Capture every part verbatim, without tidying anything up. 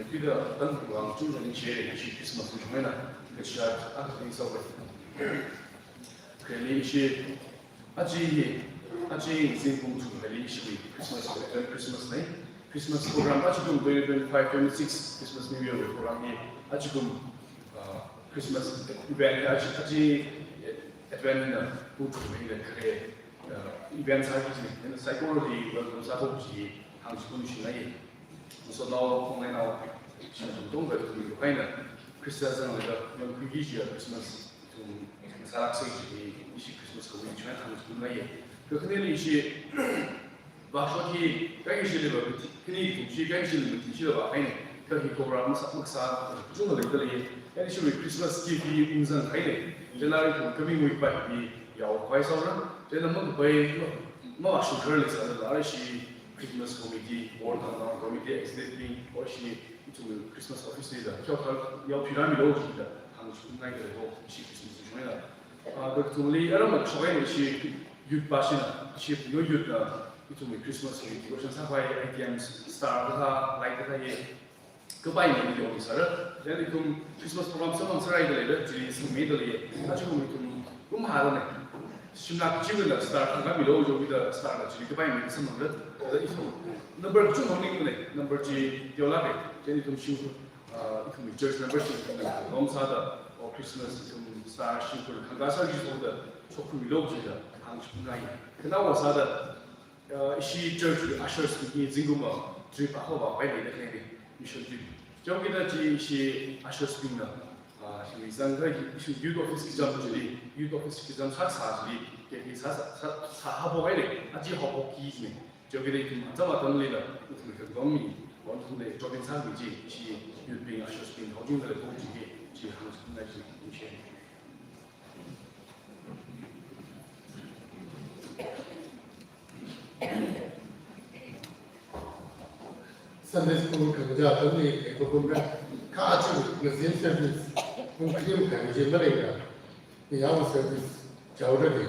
Pida tan vang chu ni che ni shi Christmas ni chungna. Kachā akha ni sa ba. Kani shi achi, achi zingkum chu ni shi Christmas, Christmas ni. Christmas program achi kum twenty twenty-five twenty-six Christmas New Year program ni achi kum, uh, Christmas event achi, achi event na pu chu ni kare, uh, event sa ki ni. Saikora li welcome sāthok chi hāngchithei shinai. So now, khongnai nao, shimkhur tongda tu kaina, Christmas zanglaga, yangkhuiki kajiya Christmas, tu, sālāk sai kaji, ishi Christmas committee china hāngchithei ngai. Kakhaneli ishi, vāshok hi, kaishili va, khani ithum shi, kaishili va, ithum shili va, kaina, kahi program sā, makasā, chungda leidalei, kaishili Christmas gift hi, ungzang kaina, January kum coming week va hi, yaokhavai sāra, chieina makapai, ma, mavāshungkharli sālala, ishi, Christmas committee, board countdown committee, executive, or ishi, ithum Christmas office li da, kyo kal, yaopharāmilu jida, hāngchithei ngai da, ishi Christmas ni chungna. Ah, kathumli, aram mak shokai ni ishi youth pa shina, ishi youth na, ithum Christmas committee, or shan sākhavai item, star kathā, light kathā ye, kapai ni yo sāra, then ithum Christmas program samphang sārai da leida, chili sāmidalei, achi kum ithum, kum hāda ni. Shimla kachi wui la star kangkā milu jida star la chili kapai mi samphangda, da ithum. Number chu hong ni ni, number chi teolāk e, then ithum shim, uh, ithum church membership ithum nom sāda, o Christmas ithum star shimkhur kangkā sā jisāda, shokkhamilu jida, hāngchithei ngai. Khanaowa sāda, uh, ishi church ushers bing hi zingkum va, trip akha va, pai leida khalei ni, mission trip. Chao kida chi ishi ushers bing na, uh, hi zangkha ishi youth office exam chili, youth office exam sā sā chili, ke hi sā sā, sā, sā haophok haile, achi haophokki ni. Chao kida ithum atam atamli la, ithum kagom mi, wan ithum le, chobin sā mi chi, ishi youth bing, ushers bing, haojing da le pong chi hi, chi hāngchithei ngai chi, chi. Sunday school kangajā atamli kei pakumra, kha achi ngazin service, pung khani khangaji mareira, nayao service jaora de,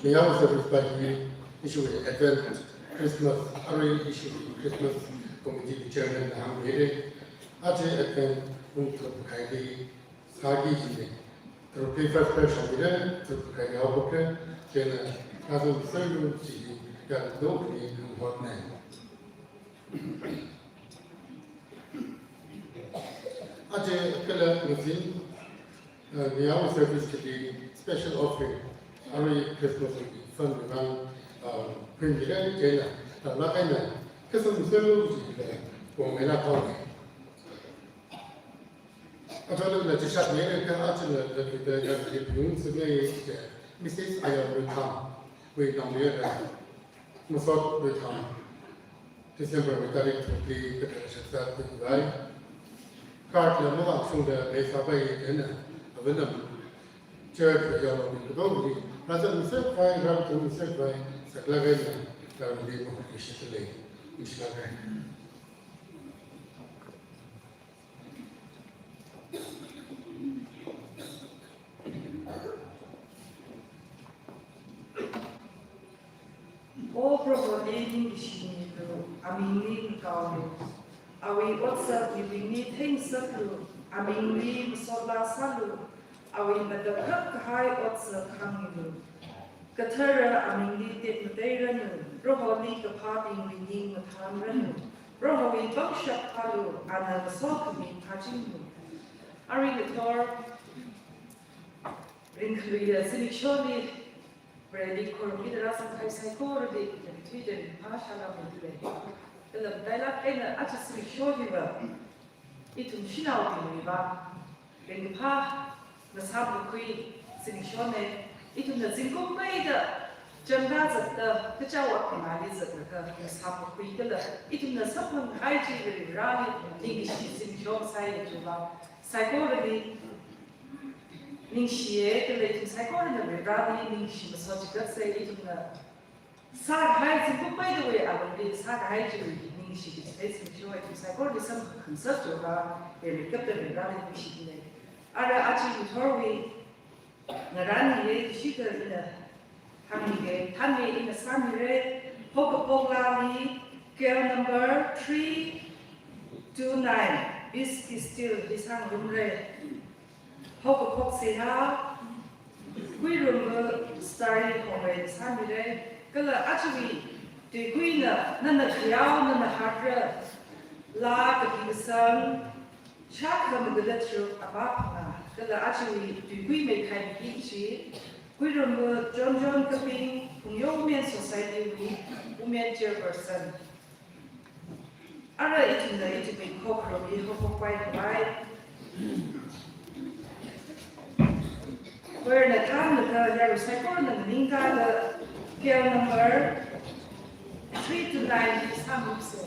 nayao service pa hi ishi Advent Christmas, arui ishi Christmas committee chairman na hāngmire, achi Advent pung thum khaili, sāki jine, tharukli first parish mire, tharuk khaili haophokre, chieina, kazum sālu chi, ya do ni hotnai. Achi kala ngazin, uh, nayao service kali special offering, arui Christmas fund vang, uh, pin mire, chieina, tamlāk eina, kazum sālu chi, uh, pong mela kaone. Athumla chishak ngai ka athumla la kita ya ki pung sui ngai che, Missus Ayar Ruithang, wui naomayara, Masot Ruithang, December wui tarik thumli kata shaksa kuivai. Card la mavāshungda leisāpai eina, avanam church la yaomi kadoli, rāzangmi sākhavai, rātungmi sākhavai, saklāk eina, rāli mahut kashit lei, ningshilāk eina. O Proholi ningshimilu, amingli ngakaolu. Awui otsak mibingli theingasaklu, amingli masotla sālu, awui matakhak kahai otsak hāngmilu. Kathara amingli tekmateiranu, Proholi kaphābingwui ning mathānranu, Prohowui pangshap phālu, ana masokhami phāchinglu. Arui ngathor, ringkhaluiya zimiksholi, Vareli khorumida rāzangkahai saikorali, ringkathuida ringphā shālākmidalei. Kala matailāk eina aja zimiksho hiva, ithum shanaobingwui vang, ringkaphā, ngasāmkakhui zimikshone, ithumna zingkum peida, chānda zatda, kachao akhamaili zatlaga, ngasāmkakhui kala, ithumna samphangkahai chi Varivarali, ningkashi zimiksho sai ithumva, saikorali, ningshiye kala ithum saikorana Varivarali, ningshi masot chigatse ithumna, sākahai zingkum peidawui alungli, sākahai chiwui ningshi kachithei zimiksho ithum saikorali samphang khangasak chiakha, Varivarali ningshidalei. Ara aja ngathorwui, ngarānmiye, kashida ina hāngmige, thānmi ina sāmire, Haokaphok Laali, cell number three two nine. Peace Be Still hi sāngarumra. Haokaphok seihā, Kuirumva star hi hongra sāmira. Kala ajawui tuikuina, nana khayao, nana hatra, laa kapi kasang, shākha magada tharuk apā phangā, kala ajawui tuikui meikhaimi hi chi, Kuirumva John John Kaping, Phungyo Women Society wui Women Chairperson. Ara ithumna ithumwui khokharum hi haophokpai khavai. Choir na thānlaga yarui saikorana nganingkāda K L number three to nine hi sāngarumsa.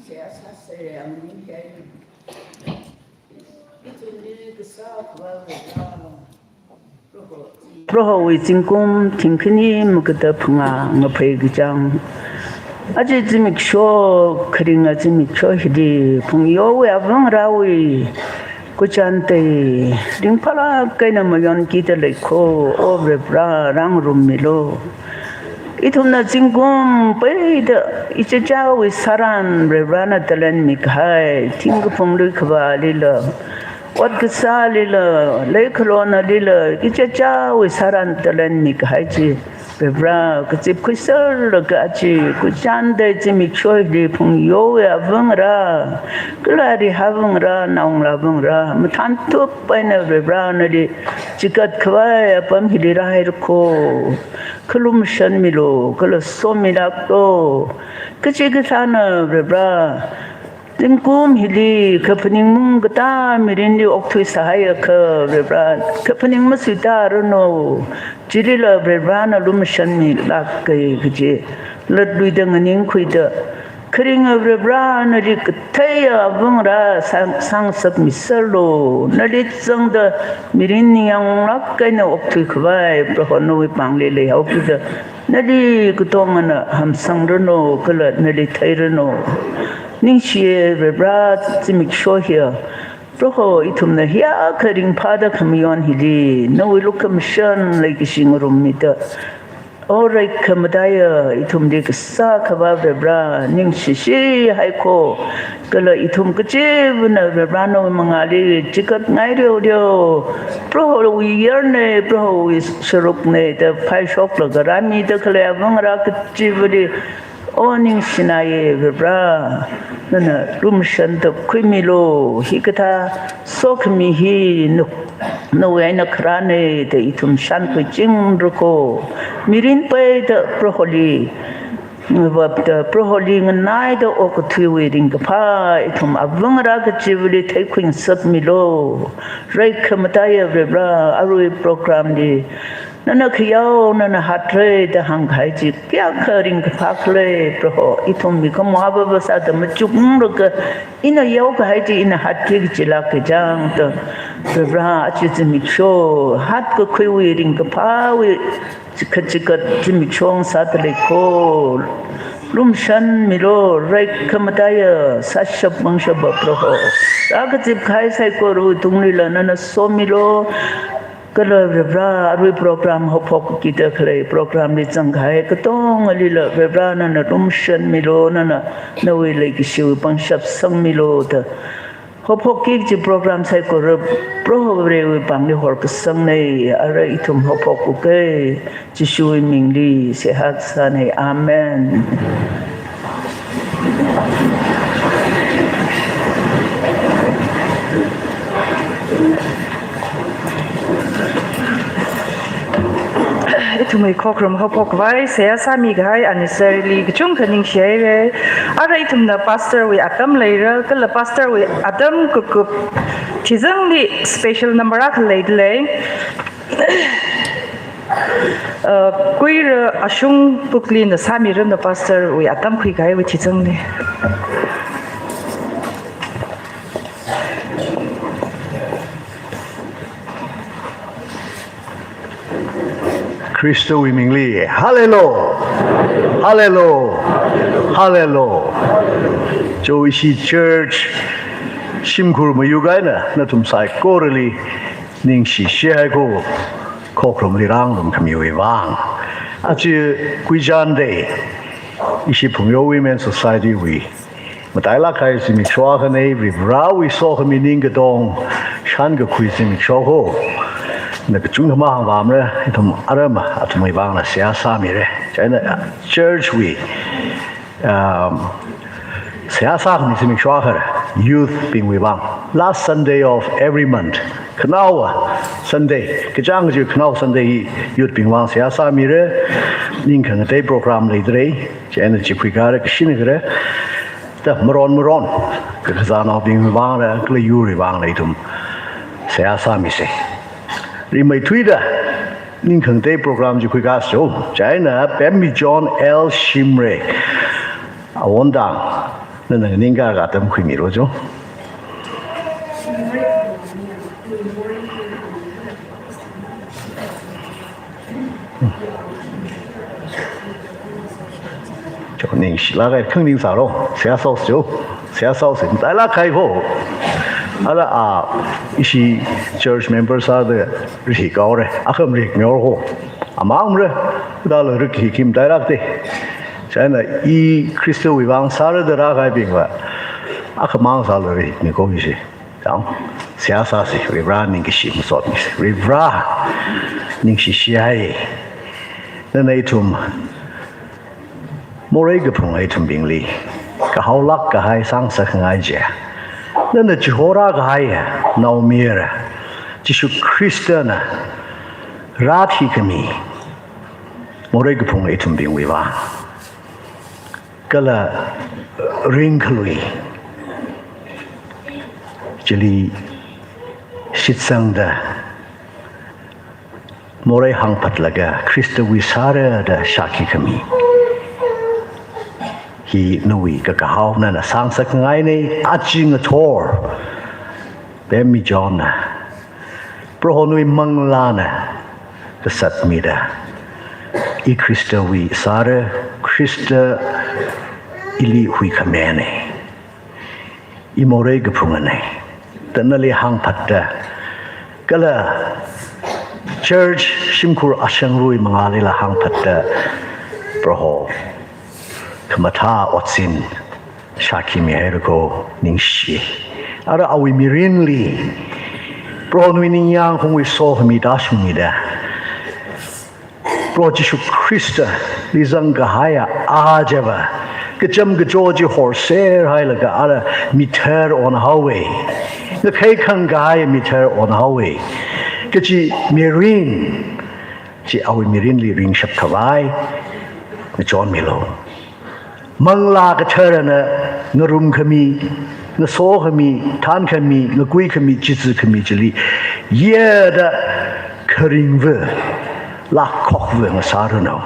Seihā sāsei, ang ning kei. Ithumli kasā khavai leila, Proho Prohowui zingkum thingkhani makada phangā ngaphei kachāng. Aja zimiksho, kharinga zimiksho hili phungyowui avāngarāwui kuchān tei ringphālāk eina mayonkida leikho, O Varivara, rāngarummilu. Ithumna zingkum peida ichichāwui sāran Varivarana talent mikahai, thingkaphung luikhavālila, ot kasālila, leikalonalila, ichichāwui sāran talent mikahai chi Varivara, kazip khuiserlaga aja kuchān tei zimiksho hili phungyowui avāngarā, kala arui avāngarā, naongalā avāngarā, mathānthup eina Varivara nali chigatkhavai apam hili rāhaira kho. Kha lumashanmilu, kala somilāklu. Kachikathāna Varivara, zingkum hili kaphaning mung katā mirinli okthuisāhaiakha Varivara, kaphaning masuitāranu. Chilila Varivarana lumashanmilāka kaji latluida nganingkhuida, kharinga Varivara nali katheiya avāngarā sāng, sāngasakmiserlu. Nali zangda mirin ningyānglāk eina okthuikhavai Proho nawui pāngli leihaokida, nali katongana hamsangranu, kala nali theiranu. Ningshiya Varivara, zimiksho hiya Proho, ithumna hiyākha ringphāda khamayon hili nawui lukhamashan leikashi ngarummida, O rei khamataiya, ithumli kasā akhava Varivara, ningshishi haikho. Kala ithum kachivana Varivara nawui mangāli chigatngai reoreo, Prohowui yarna, Prohowui sharukna da phaishoklaga rāmida khalei avāngarā kachivali, O ningshinaiya Varivara, nana lumashan tap khuimilu. Hikathā sokhami hi nu, nawui eina kharāna da ithum shānkhuichingra kho. Mirin peida Proholi ngavapda, Proholi nganaida okathuiwui ringkaphā ithum avāngarā kachivali theikhuingasakmilu. Rei khamataiya Varivara, arui programli nana khayao, nana hatra da hāngkahai chi kayākha ringkaphā khala, Proho. Ithum mikumo avāva sāda machukngaraka, ina yaokahai chi ina hatki kachilāk kachāng da, Varivara, aja zimiksho hatkakhuiwui ringkaphāwui chigat chigat zimiksho sāda leikho. Lumashanmilu, rei khamataiya sāshap mangshapa Proho. Rākazipkahai saikorawui tunglila nana somilu. Kala Varivara, arui program haophokkida khalei programli zangkahai katongalila Varivara nana lumashanmilu, nana nawui leikashiwui pangshap sangmilu da haophokki kaji program saikora Proho Varewui pāngli horkasangna. Ara ithum haophokkuka, Jishuwui mingli seihā kasāna. Amen. Ithumwui khokharum haophokkhavai seihā sāmikahai anisarili kachungkha ningshihaira. Ara ithumna pastorwui atam leira, kala pastorwui atam kakup thizangli special number akha leidalei. Uh, Kuira Ashung Puklina sāmiranu pastorwui atam khuikahaiwui thizangli. Khristawui mingli, hallelujah, hallelujah, hallelujah. Cho ishi church shimkhur mayuk eina nathum saikorali ningshishi haikho, khokharumli rāngarumkhamiwui vāng. Aja kuichān tei ishi Phungyo Women Society wui matailāk kahai zimiksho akhana, Varivarawui sokhami ningkatong shānkakhui zimiksho kho. Na kachungkha mahāngvāmara, ithum arama athumwui vāngla seihā sāmira. Chieina church wui, um, seihā sākhami zimiksho akhara youth bingwui vāng. Last Sunday of every month, khanaowa Sunday, kachāng kaji khanao Sunday hi youth bing vāng seihā sāmira. Ning khangatei program leidalei. Chieina chi khuikara, kashinakara da maron maron, kakhazānaobing vāngla kala yurwui vāngla ithum seihā sāmisa. Rimeithuida ning khangatei program chi khuikasa cho. Chieina Pemmi John L Shimray, awon dang, nana nganingkā atam khuimilu cho. Ningshilāk kahai khangning sālu, seihā sāsa, seihā sāsa, matailāk kahai ko. Ara a, ishi church member sāda rihik haora, akha marihik mihaora ko. Amang mara, dala rihik hi matailākta. Chieina i Khristawui vang sāra da rākahaibingva, akhamang sāla rihikmi ko ishi. Chang, seihā sāsa, Varivara ningkashi masotmisa. Varivara, ningshishihai. Nana ithum morei kaphunga ithumbingli kahaolāk kahai sāngasakngai chi, nana chihorākahai naomayara Jishu Khristana rāthikhami morei kaphunga ithumbingwui vang kala ringkhalui chili shitsangda, morei hāngphatlaga Khristawui sāra da shākhi khami hi nawui kakahao nana sāngasakngaina. Aja ngathor Pemmi Johnna, Prohonawui manglāna kasatmida, i Khristawui sāra, Khrista ili huikhamina, i morei kaphungana da nali hāngphatda, kala church shimkhur ashangruwui mangālila hāngphatda, Proho khamathā otsin shākhi mihaira ko, ningshi. Ara awui mirinli Prohonawui ningyāng khungwui sokhami tāshungmida, Proho Jishu Khristali zangkahaiya ajava kacham kacho chi horserhailaga ara mithar onhaowa. Ngakhai khangkahai mithar onhaowa kaji mirin chi awui mirinli ringshap khavai ngachonmilu. Manglā Katharana ngarumkhami, ngasokhami, thānkhami, ngakuikhami, chizikhami chili yada kharingva lākhokva ngasāranu.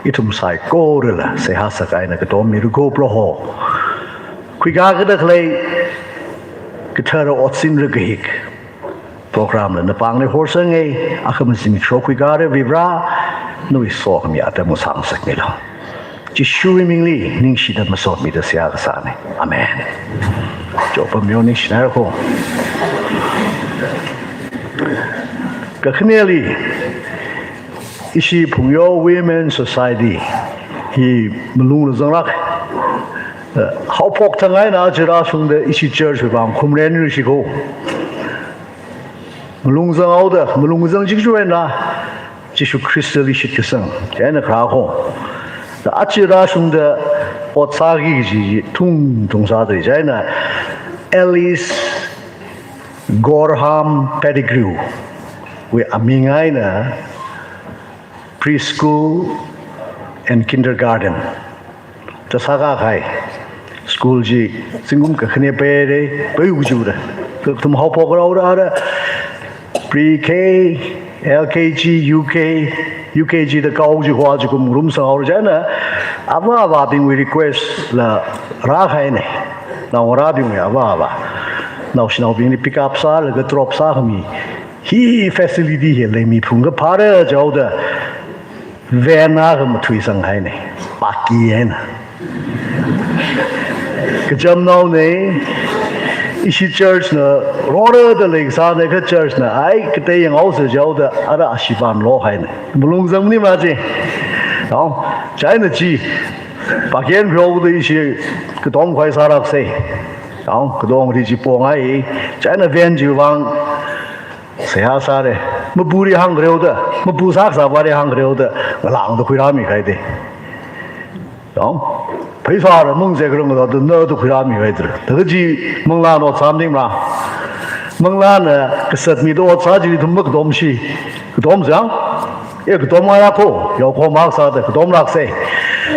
Ithum saikorala seihā sākahaina katom milu ko Proho. Khuikakada khalei kathara otsinra kahik programla napāngli horsanga, akhama zimiksho khuikara Varivara, nawui sokhami atam ngasāngasakmilu. Jishuwui mingli ningshida masotmida seihā kasāna. Amen. Chopamyo ningshina ko. Kakhaneli, ishi Phungyo Women Society hi malung lāzanglāk. Eh, haophok thang eina aja rāshungda ishi church vang khumren rishiko. Malung zanghaoda, malung zang chikchu eina Jishu Khristali shitkasang chieina kharā ko. Da aja rāshungda ot sāki kaji thungthung sāda chieina Alice Gorham Pettigrew wui aming eina preschool and kindergarten ta sākakahai. School chi zingkum kakhane peida, peiu kajiuda. Kathum haophok rāura ara pre-K, L K G, U K, U K G da kao chi hua chi kum rumsang haora chieina, ava avābingwui request la rākahaina. Naongarābingwui ava avā, naoshinaobingli pick up sālaga drop sākhami hi facility hi leimiphung kaphāra jihaoda, van akha mathuisanghaina, paki eina. Kachamnaona, ishi churchna rorada leisāna kha churchna, ai, katei yanghaosa jihaoda, ara ashiban lohaina. Malung zangmana chi. Nao, chieina chi, paki eina khuihaoda ishi katom khuisālāksa. Nao, katong ri chi pongai, chieina van chiwui vang seihā sāra. Mapuri hāngkhareo da, mapu sākasāvali hāngkhareo da, ngalāngda khuirāmi kahaida. Yong, pheisāra mungze kharung da, da, na da khuirāmi kahaida. Da kaji manglāna ot sāmaningmara. Manglāna kasatmida ot sā chili ithum makatomshi. Katom zang. E, katom ngayā ko, yaokho maksāda katomlāksa.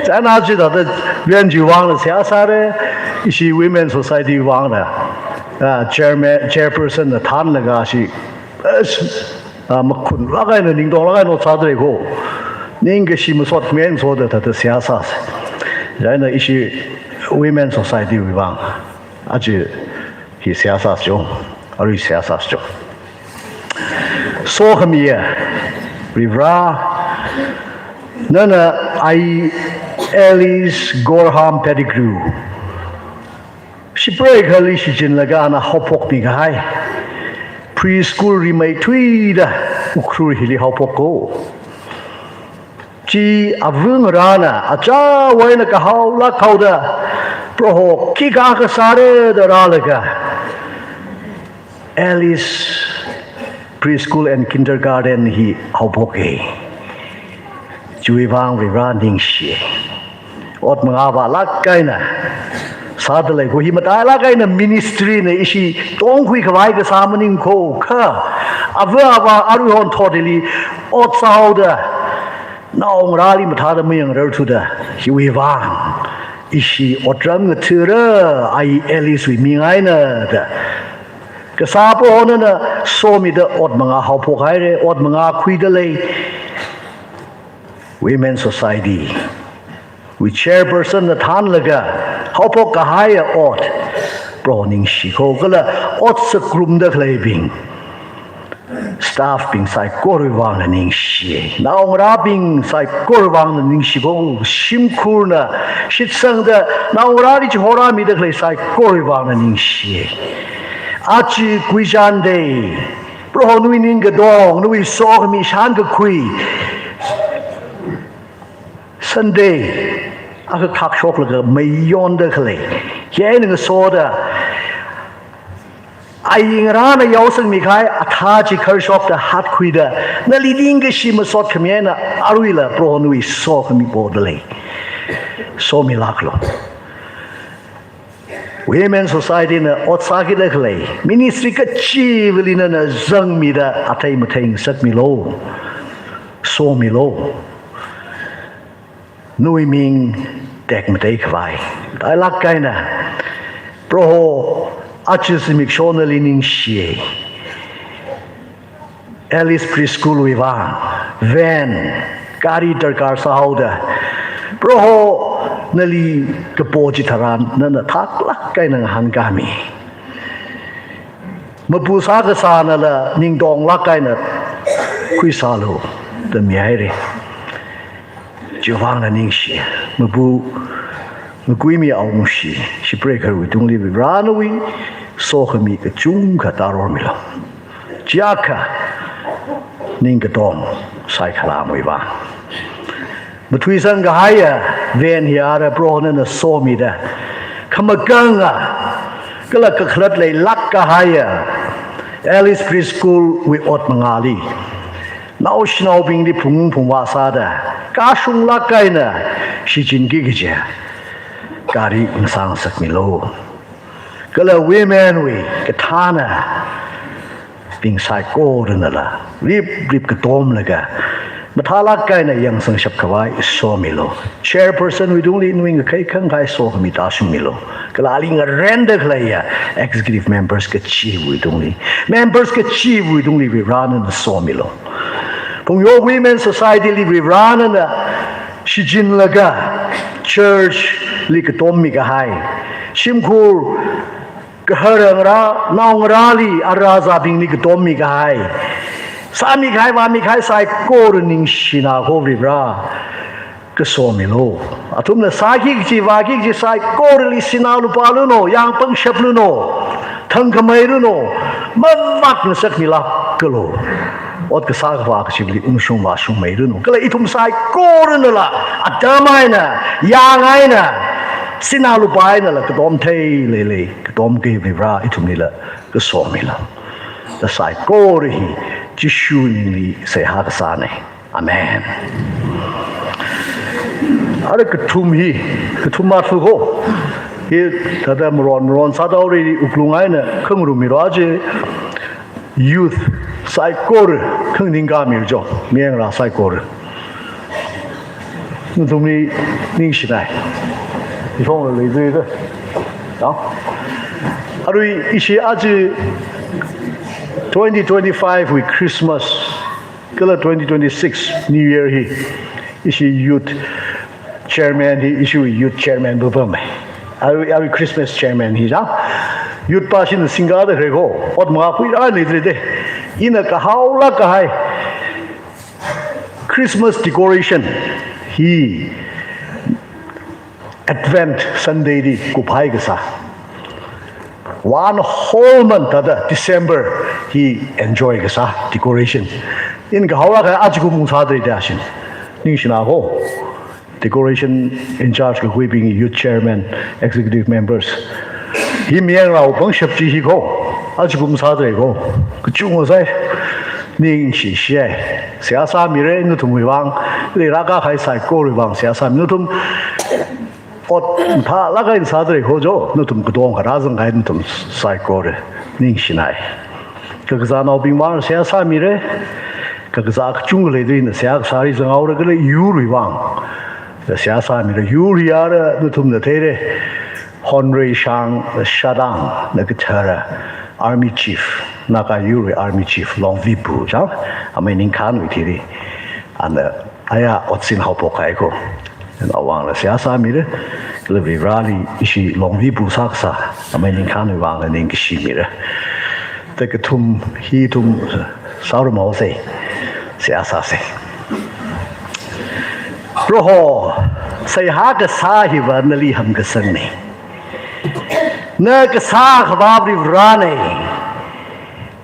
Chieina chithāda van chiwui vangna seihā sāra, ishi Women Society vangna, ah, chairman, chairpersonna thānlaga shi, ah, makhunlāk eina, ningtonglāk eina ot sādalei ko. Ningkashi masot men soda thāda seihā sāsa. Chieina ishi Women Society wui vang aja hi seihā sāsa cho, arui seihā sāsa cho. Sokhamiya Varivara, nana ai Alice Gorham Pettigrew. Shipreikhali shichinlaga ana haophokmi kahai preschool rimeithuida Ukhrul hili haophok ko. Chi avāngarāna, achāwui eina kahaolāk haoda, Proho khikha kasāra da rālaga, Alice Preschool and Kindergarten hi haophoka. Chiwui vang Varivarā ningshi. Ot mangā vālāk eina sādalei ko, hi matailāk eina ministry na ishi tongkhui khavai kasā maning ko kha. Avā avā aruihon thot hili ot sāhaoda, naongarāli mathāda mayangrarthuda, hiwui vang ishi otram ngathara, ai Alice wui ming eina da. Kasā Prohona na somida ot mangā haophok haira, ot mangā khuidalei. Women Society wui chairperson na thānlaga haophok kahaiya ot, Proho ningshi ko, kala ot sāngarumda khaleibing, staff bing saikorawui vangna ningshi. Naongarābing saikorawui vangna ningshi ko, shimkhurna shitsangda naongarāli chihorāmida khalei saikorawui vangna ningshi. Aja Guijan Day, Proho nawui ningkatong, nawui sokhami shānkakhui Sunday, akha khakshoklaga mayonda khalei, hi eina ngasoda, aingarāna yaosangmi kahai athā chi kharshokta hatkhuida, nali ningkashi masot khami eina aruila Proho nawui sokhami podalei. Somilāklu. Women Society na ot sākida khalei ministry kachivali nana zangmida athei mathei ngasakmilu. Somilu. Nawui ming tekmatei khavai. Tailāk eina Proho aja zimiksho nali ningshi. Alice Preschool wui vang van, gari darkar sāhaoda, Proho nali kapo chitharan nana thaklāk eina ngahānkāmi. Mapu sākasānala ningtonglāk eina khuisālu da mihaira. Chiwui vangna ningshi, mapu, ngakuimi awungshi, shipreikhawui tungli Varivarā nawui sokhami kachungkha tārormilu. Chiyākha ningkatong saikhalamwui vang. Mathuisang kahaiya van hi ara Prohona na somida, khamakanga kala kakhalat leilāk kahaiya Alice Preschool wui ot mangāli naoshinaobingli phung phungvā sāda, kashunglāk eina shichinki kaja gari ngasāngasakmilu. Kala women wui kathānabing saikoranala rip rip katomlaga mathālāk eina yangsangshap khavai somilu. Chairperson wui tungli nawui ngakhai khangkhai sokhami tāshungmilu. Kala ali ngarenda khaleiya executive members kachiwui tungli, members kachiwui tungli Varivarā nana somilu. Phungyo Women Society li Varivarā nana shichinlaga church li katommi kahai, shimkhur kahar ngarā, naongarāli ara azābingli katommi kahai, sāmi kahai vāmi kahai saikora ningshina ko Varivarā. Kasomilu. Athumna sāki kachi vāki kachi saikorali sinā lupā luno, yāng pangshap luno, thangkhamei luno, mavātngasakmilākalu. Ot kasā khavā kachili ungshung vāshungmei luno. Kala ithum saikoranala atam eina, yāng eina, sinā lupā einala katom theileilei, katomki Varivarā ithumlila kasomilu. Da saikora hi Jishu mingli seihā kasāna. Amen. Ara kathum hi, kathum mathu ko. Hi thāda maron maron sāda ori wuklung eina khangarummiro aja youth saikora khanganingkāmiro jo. Miyangra saikora. Nathumli ningshinai. Iphongla leidui da. Nao? Arui ishi aja twenty twenty-five wui Christmas kala twenty twenty-six New Year hi ishi youth chairman hi ishi youth chairman bu pamai. Arui, arui Christmas chairman hi ja. Youth pā shina singkada khareko. Ot mangā khuirānei trede. Ina kahaolāk kahai Christmas decoration hi Advent Sunday li kuphai kasā. One whole month thāda December hi enjoy kasā decoration. Ina kahaora kha ajakum sādalei da shin. Ningshina ko. Decoration in charge kakhuibing, youth chairman, executive members. Hi miyangrao pangshap chi hi ko. Ajakum sādalei ko. Kachungkha sai. Ningshi shai. Seihā sāmira nathumwui vang. Leirākahai saikorawui vang seihā sāmi nathum. Ot mathālāk eina sādalei ko jo, nathum katongkha rāzangkahai nathum saikora, ningshinai. Kakazānaobing vang seihā sāmira, kakazā kachungkha leidalei na seihā kasā rizanghaora kala yurwui vang. Seihā sāmira, yur hi ara nathumna theira, Honrei Shang Shadang na kathara Army Chief, Naga yurwui Army Chief, Longvibu, chang, amei ningkhanwui thili. Ana aya otsin haophok kahai ko. Ana awangla seihā sāmira, kala Varivarāli ishi Longvibu sākasā, amei ningkhanwui vangla ningkashi mira. Thāda kathum, hi thum, sārum haosei, seihā sāsei. Proho, seihā kasā hiva nali hamkasangna. Na kasā khavā Varivarāna.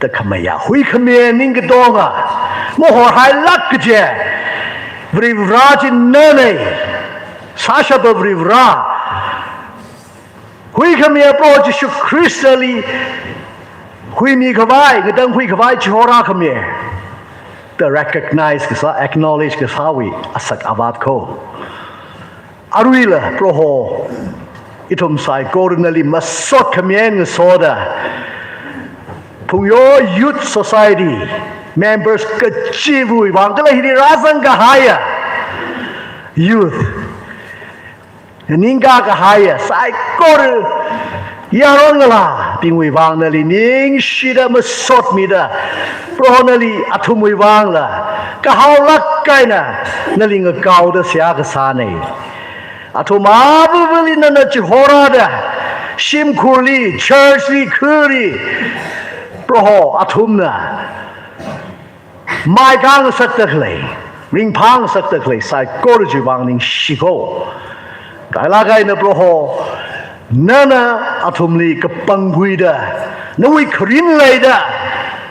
Thāda khamayā, huikhamiya ning katonga mahorhailāk kaje Varivarā chi nana. Sāshapa Varivarā. Huikhamiya Proho Jishu Khristali huimi khavai, ngatangkhui khavai chihorākhamiya. Thāda recognize kasā, acknowledge kasāwui asak avāt ko. Aruila Proho, ithum saikora nali masot khami eina ngasoda, Phungyo Youth Society members kachivawui vang kala hili rāzangkahaiya youth, ningkakahaiya saikora yaron ngalābingwui vang nali ningshida masotmida, Proho nali athumwui vangla kahaolāk eina nali ngakaoda seihā kasāna. Athum avāvali nana chihorāda, shimkhurli, church li, khurli, Proho athumna maikhangasakda khalei, ringphāngasakda khalei saikora chiwui vang ningshi ko. Kailāk eina Proho, nana athumli kapangkhuida, nawui kharin leida,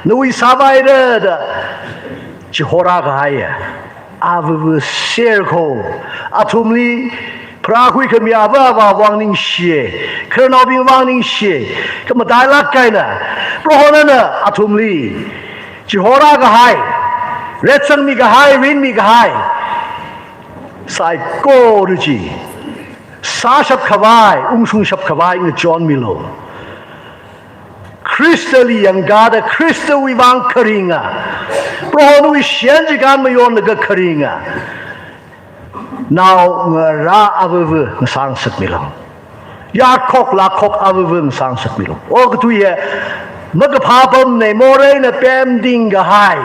nawui sāvaida da chihorākahaiya avāva ser ko. Athumli pharākhui khami avā avāwui vang ningshi, khararnaobingwui vang ningshi, khamatailāk eina Proho nana athumli chihorākahai, retsangmi kahai, rinmi kahai saikora chi sāshap khavai, ungshungshap khavai ngachonmilu. Khristali yangkāda Khristawui vang kharinga, Proho nawui shiyan chikān mayonlaga kharinga naongarā avāva ngasāngasakmilu. Yarkhok lākhok avāva ngasāngasakmilu. Okathui hi makaphā pamna, moreina pemting kahai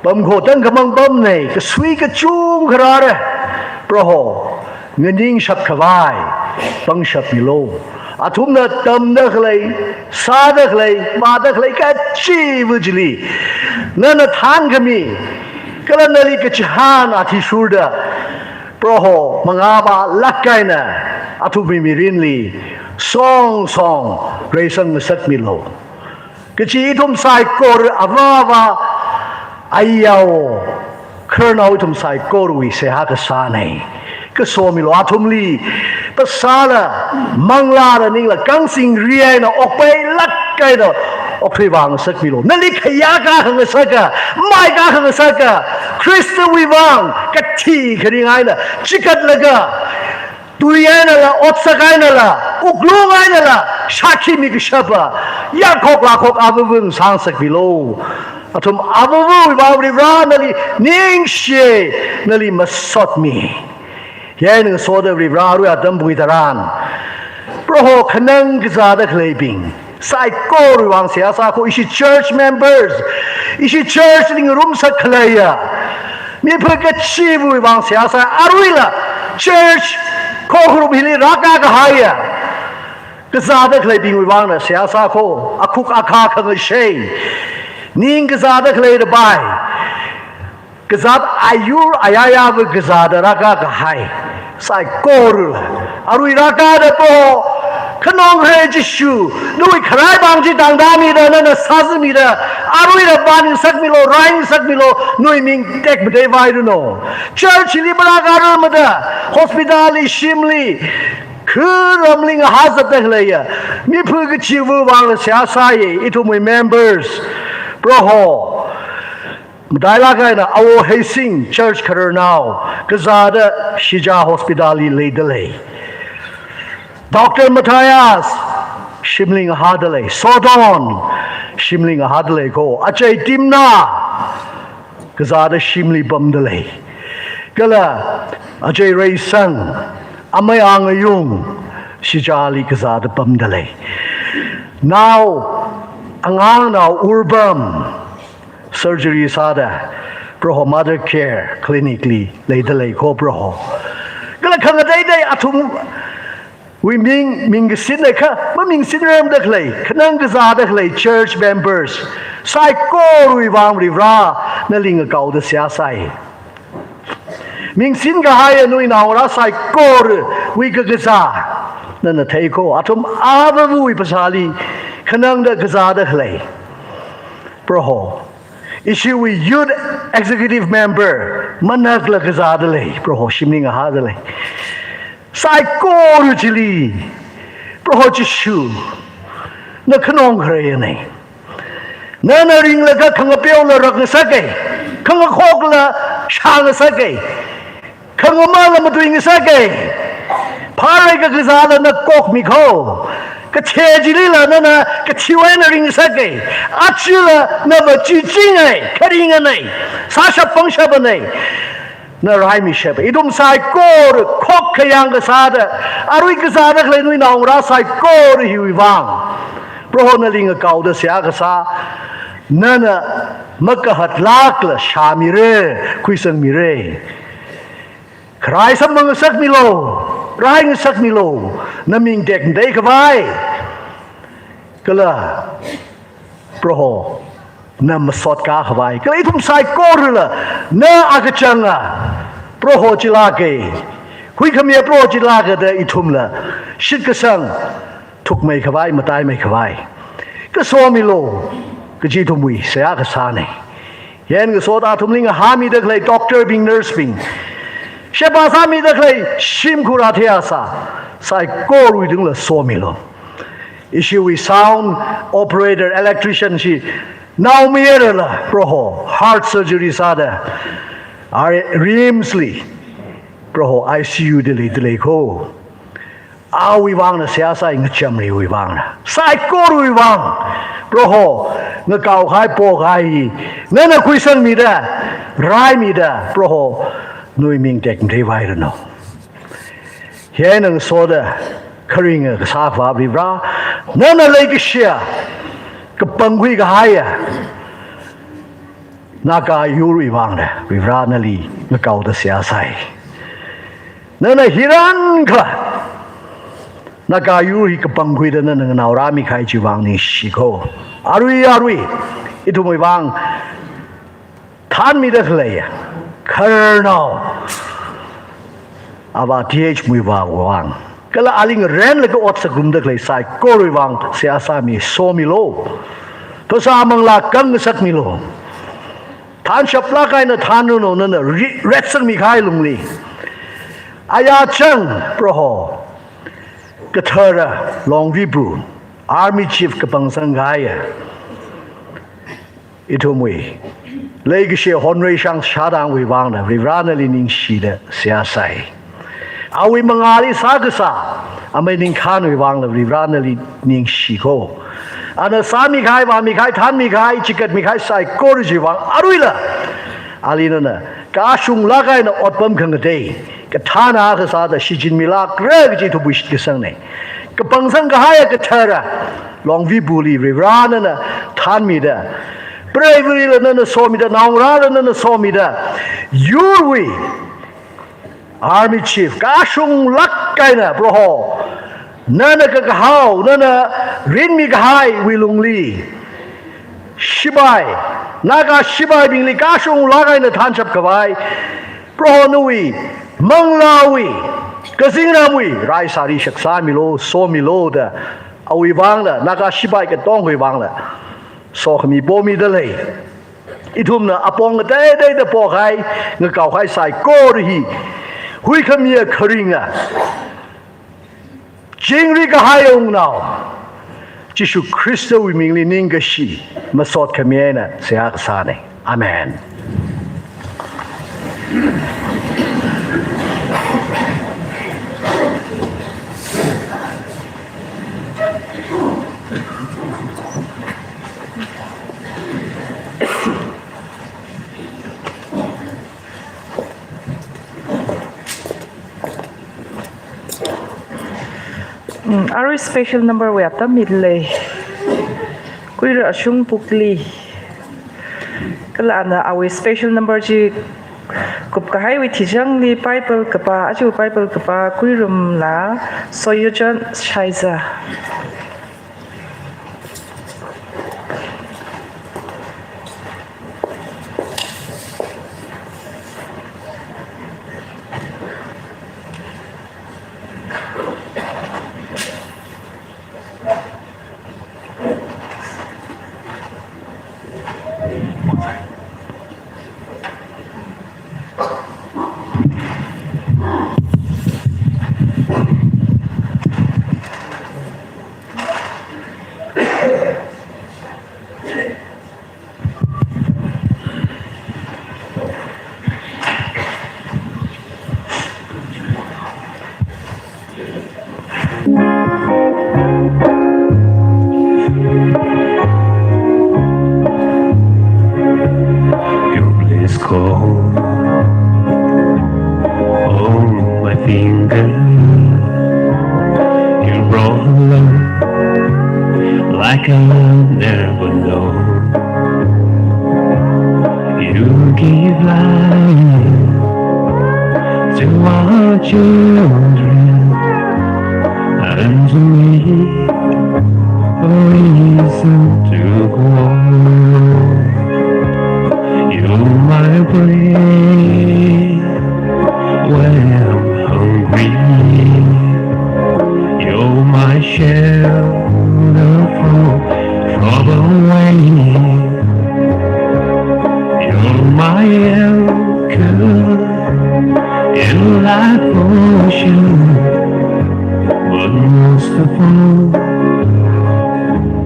pamkho tangkhamang pamna, kasui kachungkha rāra. Proho, nganingshap khavai pangshapmilu. Athumna tamda khalei, sāda khalei, vāda khalei kachiva chili nana thānkhami kala nali kachihān athishurda, Proho, mangāvālāk eina athumwui mirinli songsong reisāngasakmilu. Kachi ithum saikora avāva, ayao, khararnao ithum saikorawui seihā kasāna. Kasomilu, athumli phasāla, manglāla, ningla kangsingri eina okpailāk eina okthuivāngasakmilu. Nali khayākā khangasaka, maikā khangasaka, Khristawui vang kathi kharing eina chikatlaga, tui einala, otsak einala, wuklung einala shākhimi kashapa, yarkhok lākhok avāva ngasāngasakmilu. Athum avāvawui vang Varivarā nali ningshi, nali masotmi. Hi eina ngasoda Varivarā arui atam pung hitharan, Proho, khanang kazāda khaleibing saikorawui vang seihā sā ko. Ishi church members, ishi church li ngarumsak khaleiya mipha kachivawui vang seihā sā. Aruila church khokharum hili rākā kahaiya kazāda khaleibingwui vangna seihā sā ko. Akhuk akhā khangashei, ning kazāda khalei rabai, Kazāt ayur ayayāva kazāda rākā kahai saikora, arui rākāda Proho, khanong khare Jishu, nawui kharai vang chi tangda mida, nana sāzamida, aruida vāngasakmilo, raingasakmilo, nawui ming tekmatei vairanu. Church li marākārar mada, hospital li, shimli, kharamli ngahāzatda khaleiya miphu kachiva vangla seihā sāya, ithumwui members, Proho. Matailāk eina Awo Heising church khararnao, kazāda Shija hospital li leidalei. Doctor Matthias, shimli ngahāda lei. Sodon, shimli ngahāda lei ko. Achei Timna, kazāda shimli pamda lei. Kala achei Reisang, amei Angayung, Shijali kazāda pamda lei. Nao, angangnao Urbam, surgery sāda, Proho Mother Care Clinic li leida lei ko Proho. Kala khangateitei athumwui ming, ming kasinna kha, maming sinrarmada khalei, khanang kazāda khalei church members saikorawui vang Varivara, nali ngakaoda seihā sai. Ming sin kahaiya nawui naongarā saikorawui kakazā nana thei ko, athum avāvawui phasāli khanangda kazāda khalei. Proho, ishiwui youth executive member, manakla kazāda lei, Proho, shimli ngahāda lei. Saikora chili, Proho Jishu, na khanong kharena. Nana ringlaga khangapeola rakngasaka, khangakhokla shāngasaka, khangamāla matuingasaka. Phārai kakazāla na kokmi ko. Kathei chilila nana kathei eina ringngasaka. Achila nava chichinga, kharingana, sāshap pangshapana. Na raimishap, ithum saikora khok khayang kasāda, arui kazāda khalei nawui naongarā saikora hiwui vang, Proho nali ngakaoda seihā kasā, nana makahatlākla shāmira, khuisangmira. Kharai samphangngasakmilo, raingasakmilo, na ming tekmatei khavai. Kala Proho, na masotkā khavai. Kala ithum saikorala na akachanga Proho chilāka, huikhamiya Proho chilāka da ithumla shitkasang thukmei khavai, mataimei khavai, kasomilo kaji ithumwui seihā kasāna. Yan kaso athumli ngahāmida khalei doctor bing, nurse bing, sheba sāmida khalei shimkhur athei asā saikorawui tungla somilo. Ishiwui sound operator, electrician chi naomayarala, Proho, heart surgery sāda, are RIMS li, Proho, I C U dali dalei ko. Awui vangna seihā sai, ngachamriwui vangna, saikorawui vang, Proho, ngakao kahai, po kahai, nana khuisangmida, raimida, Proho, nawui ming tekmatei vairanu. Hi eina ngasoda kharinga kasā Varivara, nana leikashiya kapangkhui kahaiya Naga yurwui vangna Varivara nali ngakaoda seihā sai. Nana hirankha Naga yur hi kapangkhuida nana nganaorāmi kahai chiwui vang ningshi ko. Arui arui ithumwui vang thanmida khalei khararnao Avā T H Muivah wui vang, kala ali ngarenlaga ot sāngarumda khalei saikorawui vang seihā sāmi, somilo. Phasā manglā khangasakmilo. Thanshaplāk eina thanranu, nana ri-, retsangmi kahai lungli. Ayā chang Proho, kathara Longvibu, Army Chief kapangsang kahaiya ithumwui leikashi Honrei Shang Shadangwui vangna Varivara nali ningshida seihā sai. Awui mangāli sākasā amei Ningkhanwui vangla Varivara nali ningshi ko. Ana sāmi kahai, vāmi kahai, thanmi kahai, chikatmi kahai saikora chiwui vang aruila ali nana kashunglāk eina otpam khangatei kathāna akha sāda shichinmilākra kaji ithumwui shitkasangnei. Kapangsang kahaiya kathara Longvibuli Varivara nana thanmida, preiva̱lila nana somida, naongarāla nana somida, yurwui Army Chief kashunglāk eina Proho, nana kakahao, nana rinmi kahaiwui lungli, shipai Naga shipaibingli kashunglāk eina thanshap khavai, Prohonawui, Manglāwui, kazingramwui raisāri shaksāmilu, somilu da, awui vangla, Naga shipai katongawui vangla sokhami pomida lei. Ithumna apong ateiteida pokahai, ngakaohai saikora hi, huikhamiya kharinga, chingri kahai Wungnao Jishu Khristawui mingli ningkashi, masot khami eina seihā kasāna. Amen. Mm, arui special number wui atam mida lei. Kuira ashung pukli. Kala ana awui special number chi kupkahaiwui thijangli Bible kapā, aja Bible kapā Kuirumla Soyojan Shaiza. Your bliss call on my finger. You brought love like I never know. You give life to our children and to me a reason to go. You're my bread when I'm hungry. You're my shelter from trouble way. You're my anchor in life ocean, but most of all,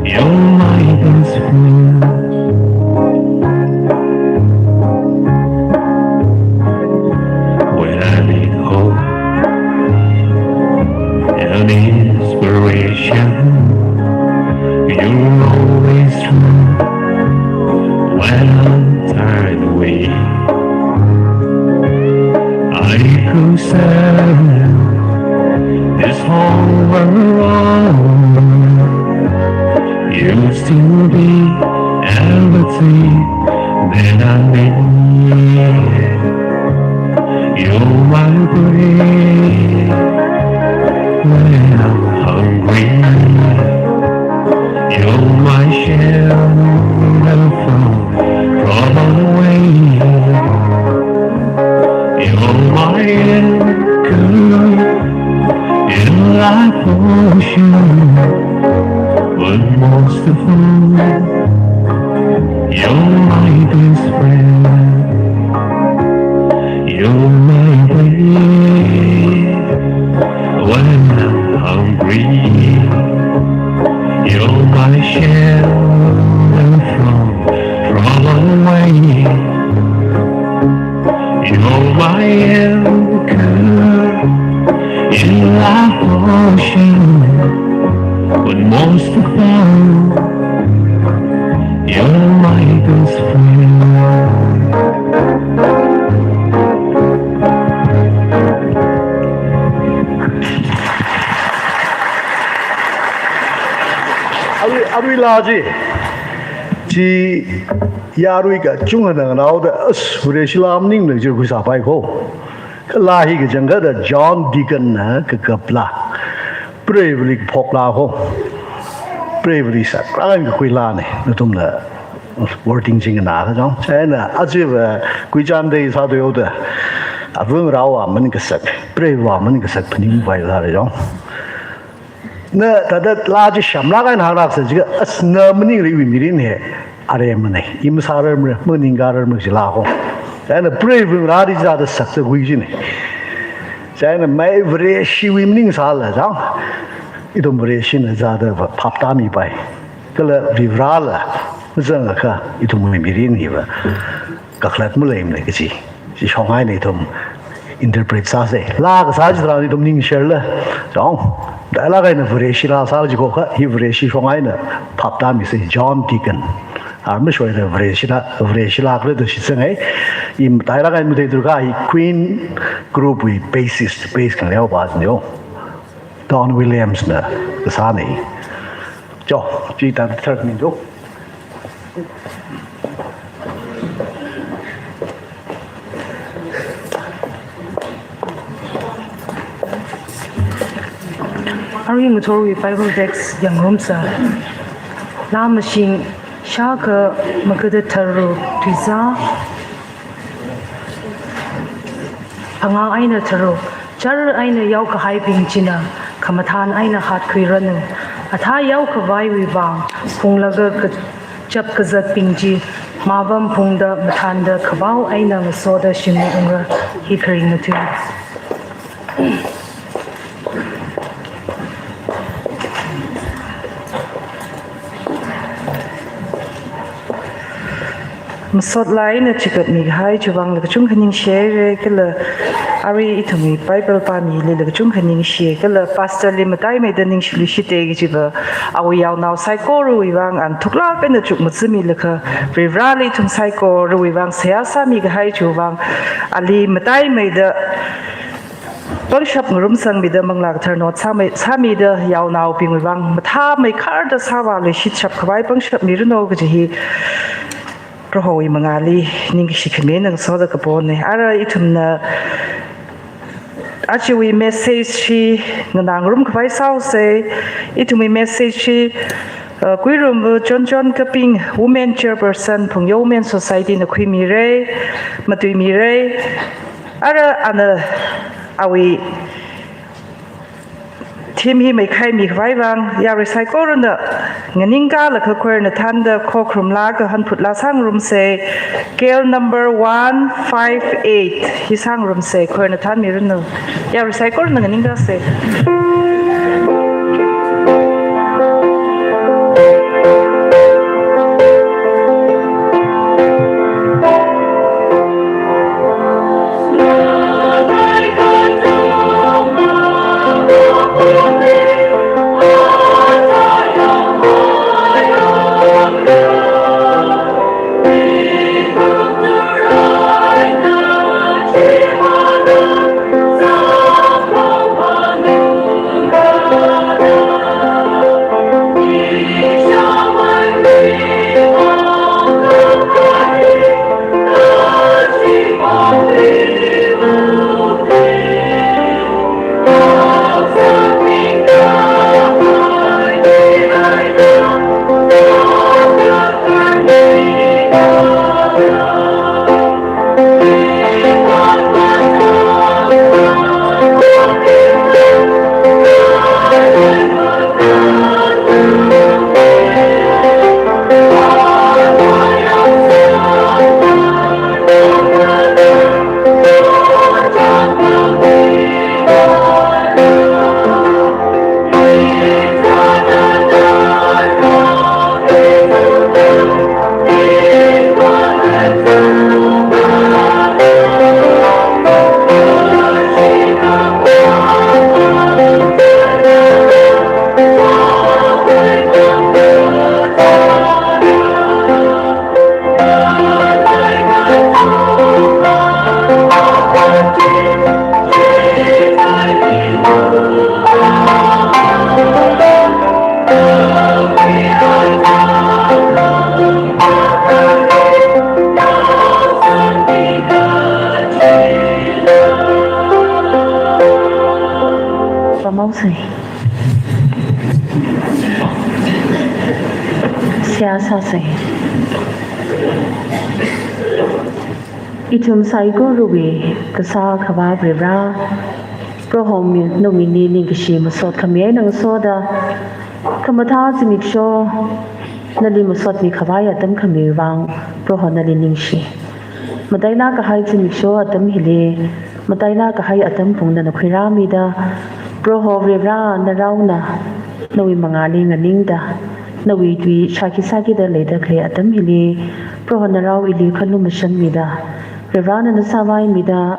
you're my best friend. When I need hope and inspiration, you're always true. When I'm tired, weak, I could search this whole world. You'll still be everything that I need. You're my bread when I'm hungry. You're my shelter from trouble way. You're my anchor in life ocean, but most of all, you're my best friend. You're my bread when I'm hungry. You're my shelter from trouble way. You're my anchor in life ocean, but most of all, you're my best friend. Arui, arui laa chi, chi yarui kachungana nganaoda, as, Vareshi laa maningla chi khuisāpai ko. Kala hi kachangkhatta John Deacon na kakap laa. Preivali kaphok laa ko. Preivali sākhangai kakhui laana. Nathumna wording ching na ka jong. Chieina achiva kuichan dei sāda yoda. Avung rao a man kasak, preiva man kasak phaning vai la jong. Na tada laa chi shamlāk eina hānglāksa jiakha, as na maningriwui mirin hi aremana. I masārarmara, maningkārarmara jila ko. Chieina preiva rao chi sāda saksa kui jina. Chieina mai Vareshiwui maning sāla jang. Ithum Vareshina sāda va phaptāmipai. Kala Varela mazangakha ithumwui mirin hiva kakhalat maleimana kaji. Chi shong eina ithum interpret sāsa. Laa kasā chitharan ithum ningshirla. Chong. Dailāk eina Vareshi laa sā jikokha, hi Vareshi shong eina phaptāmisa John Deacon. Arma shoida Vareshi laa, Vareshi laa khala da shitsanga. I matailāk eina matheithura hi Queen Group wui bassist, bass khangleo pa jin yo. Don Williams na kasāna. Jo, chi ta third ni jo. Arui ngathorwui Bible text yangngarumsa. Laa mashing shākha magada tharuk tuizā. Phangā eina tharuk, char eina yaokahaibing china khamathān eina hatkhuiranu. Athā yaokhavaiwui vang, phunglaga kachap kazatbing chi, mapam phungda mathānda khavao eina ngasoda shimli ungra, hi kharing ngatui. Masot laa eina chigatmi kahai chiwui vangla kachungkha ningshihaira, kala arui ithumwui Bible pāmilila kachungkha ningshi, kala pastor li mataimeida ningshiluishita kajiva, awui yaonao saikorawui vang ana thuklāk eina chukmajamilaga, Varivarali ithum saikorawui vang seihā sāmi kahai chiwui vang, ali mataimeida pangshap ngarumsangmida manglā kathar not sāmei, sāmida yaonaobingwui vang mathāmeikharda sāvāluishit shapkhavai pangshap miranu kaji hi Prohowui mangāli ningkashi khami eina ngasoda kapona. Ara ithumna ajawui message hi nganāngarumkhavai sāusa. Ithumwui message hi, uh, Kuirumva Chonchon Kaping, Women Chairperson, Phungyo Women Society na khuimira, matuimira. Ara ana awui theme hi meikhaimi khavai vang, yarui saikorana nganingkālaga choir na thānda khokharum laa kahān phut laa sāngarumsa, K L number one five eight hi sāngarumsa, choir na thānmiranu. Yarui saikorana nganingkāsa. Pamau sai. Seihā sāsa. Ithum saikorawui kasā Akhava Varivara, Proho mi, nawui ningkashi masot khami eina ngasoda, khamathā zimiksho nali masotmi khavai atam khami vang, Proho nali ningshi. Matailāk kahai zimiksho atam hili, matailāk kahai atam pung nana khuirāmida, Proho Varivara narao na, nawui mangāli nganingda, nawui tui shākhi sākida leida khalei atam hili, Proho narao ili khalumashanmida, Varivara nana sāvaimida,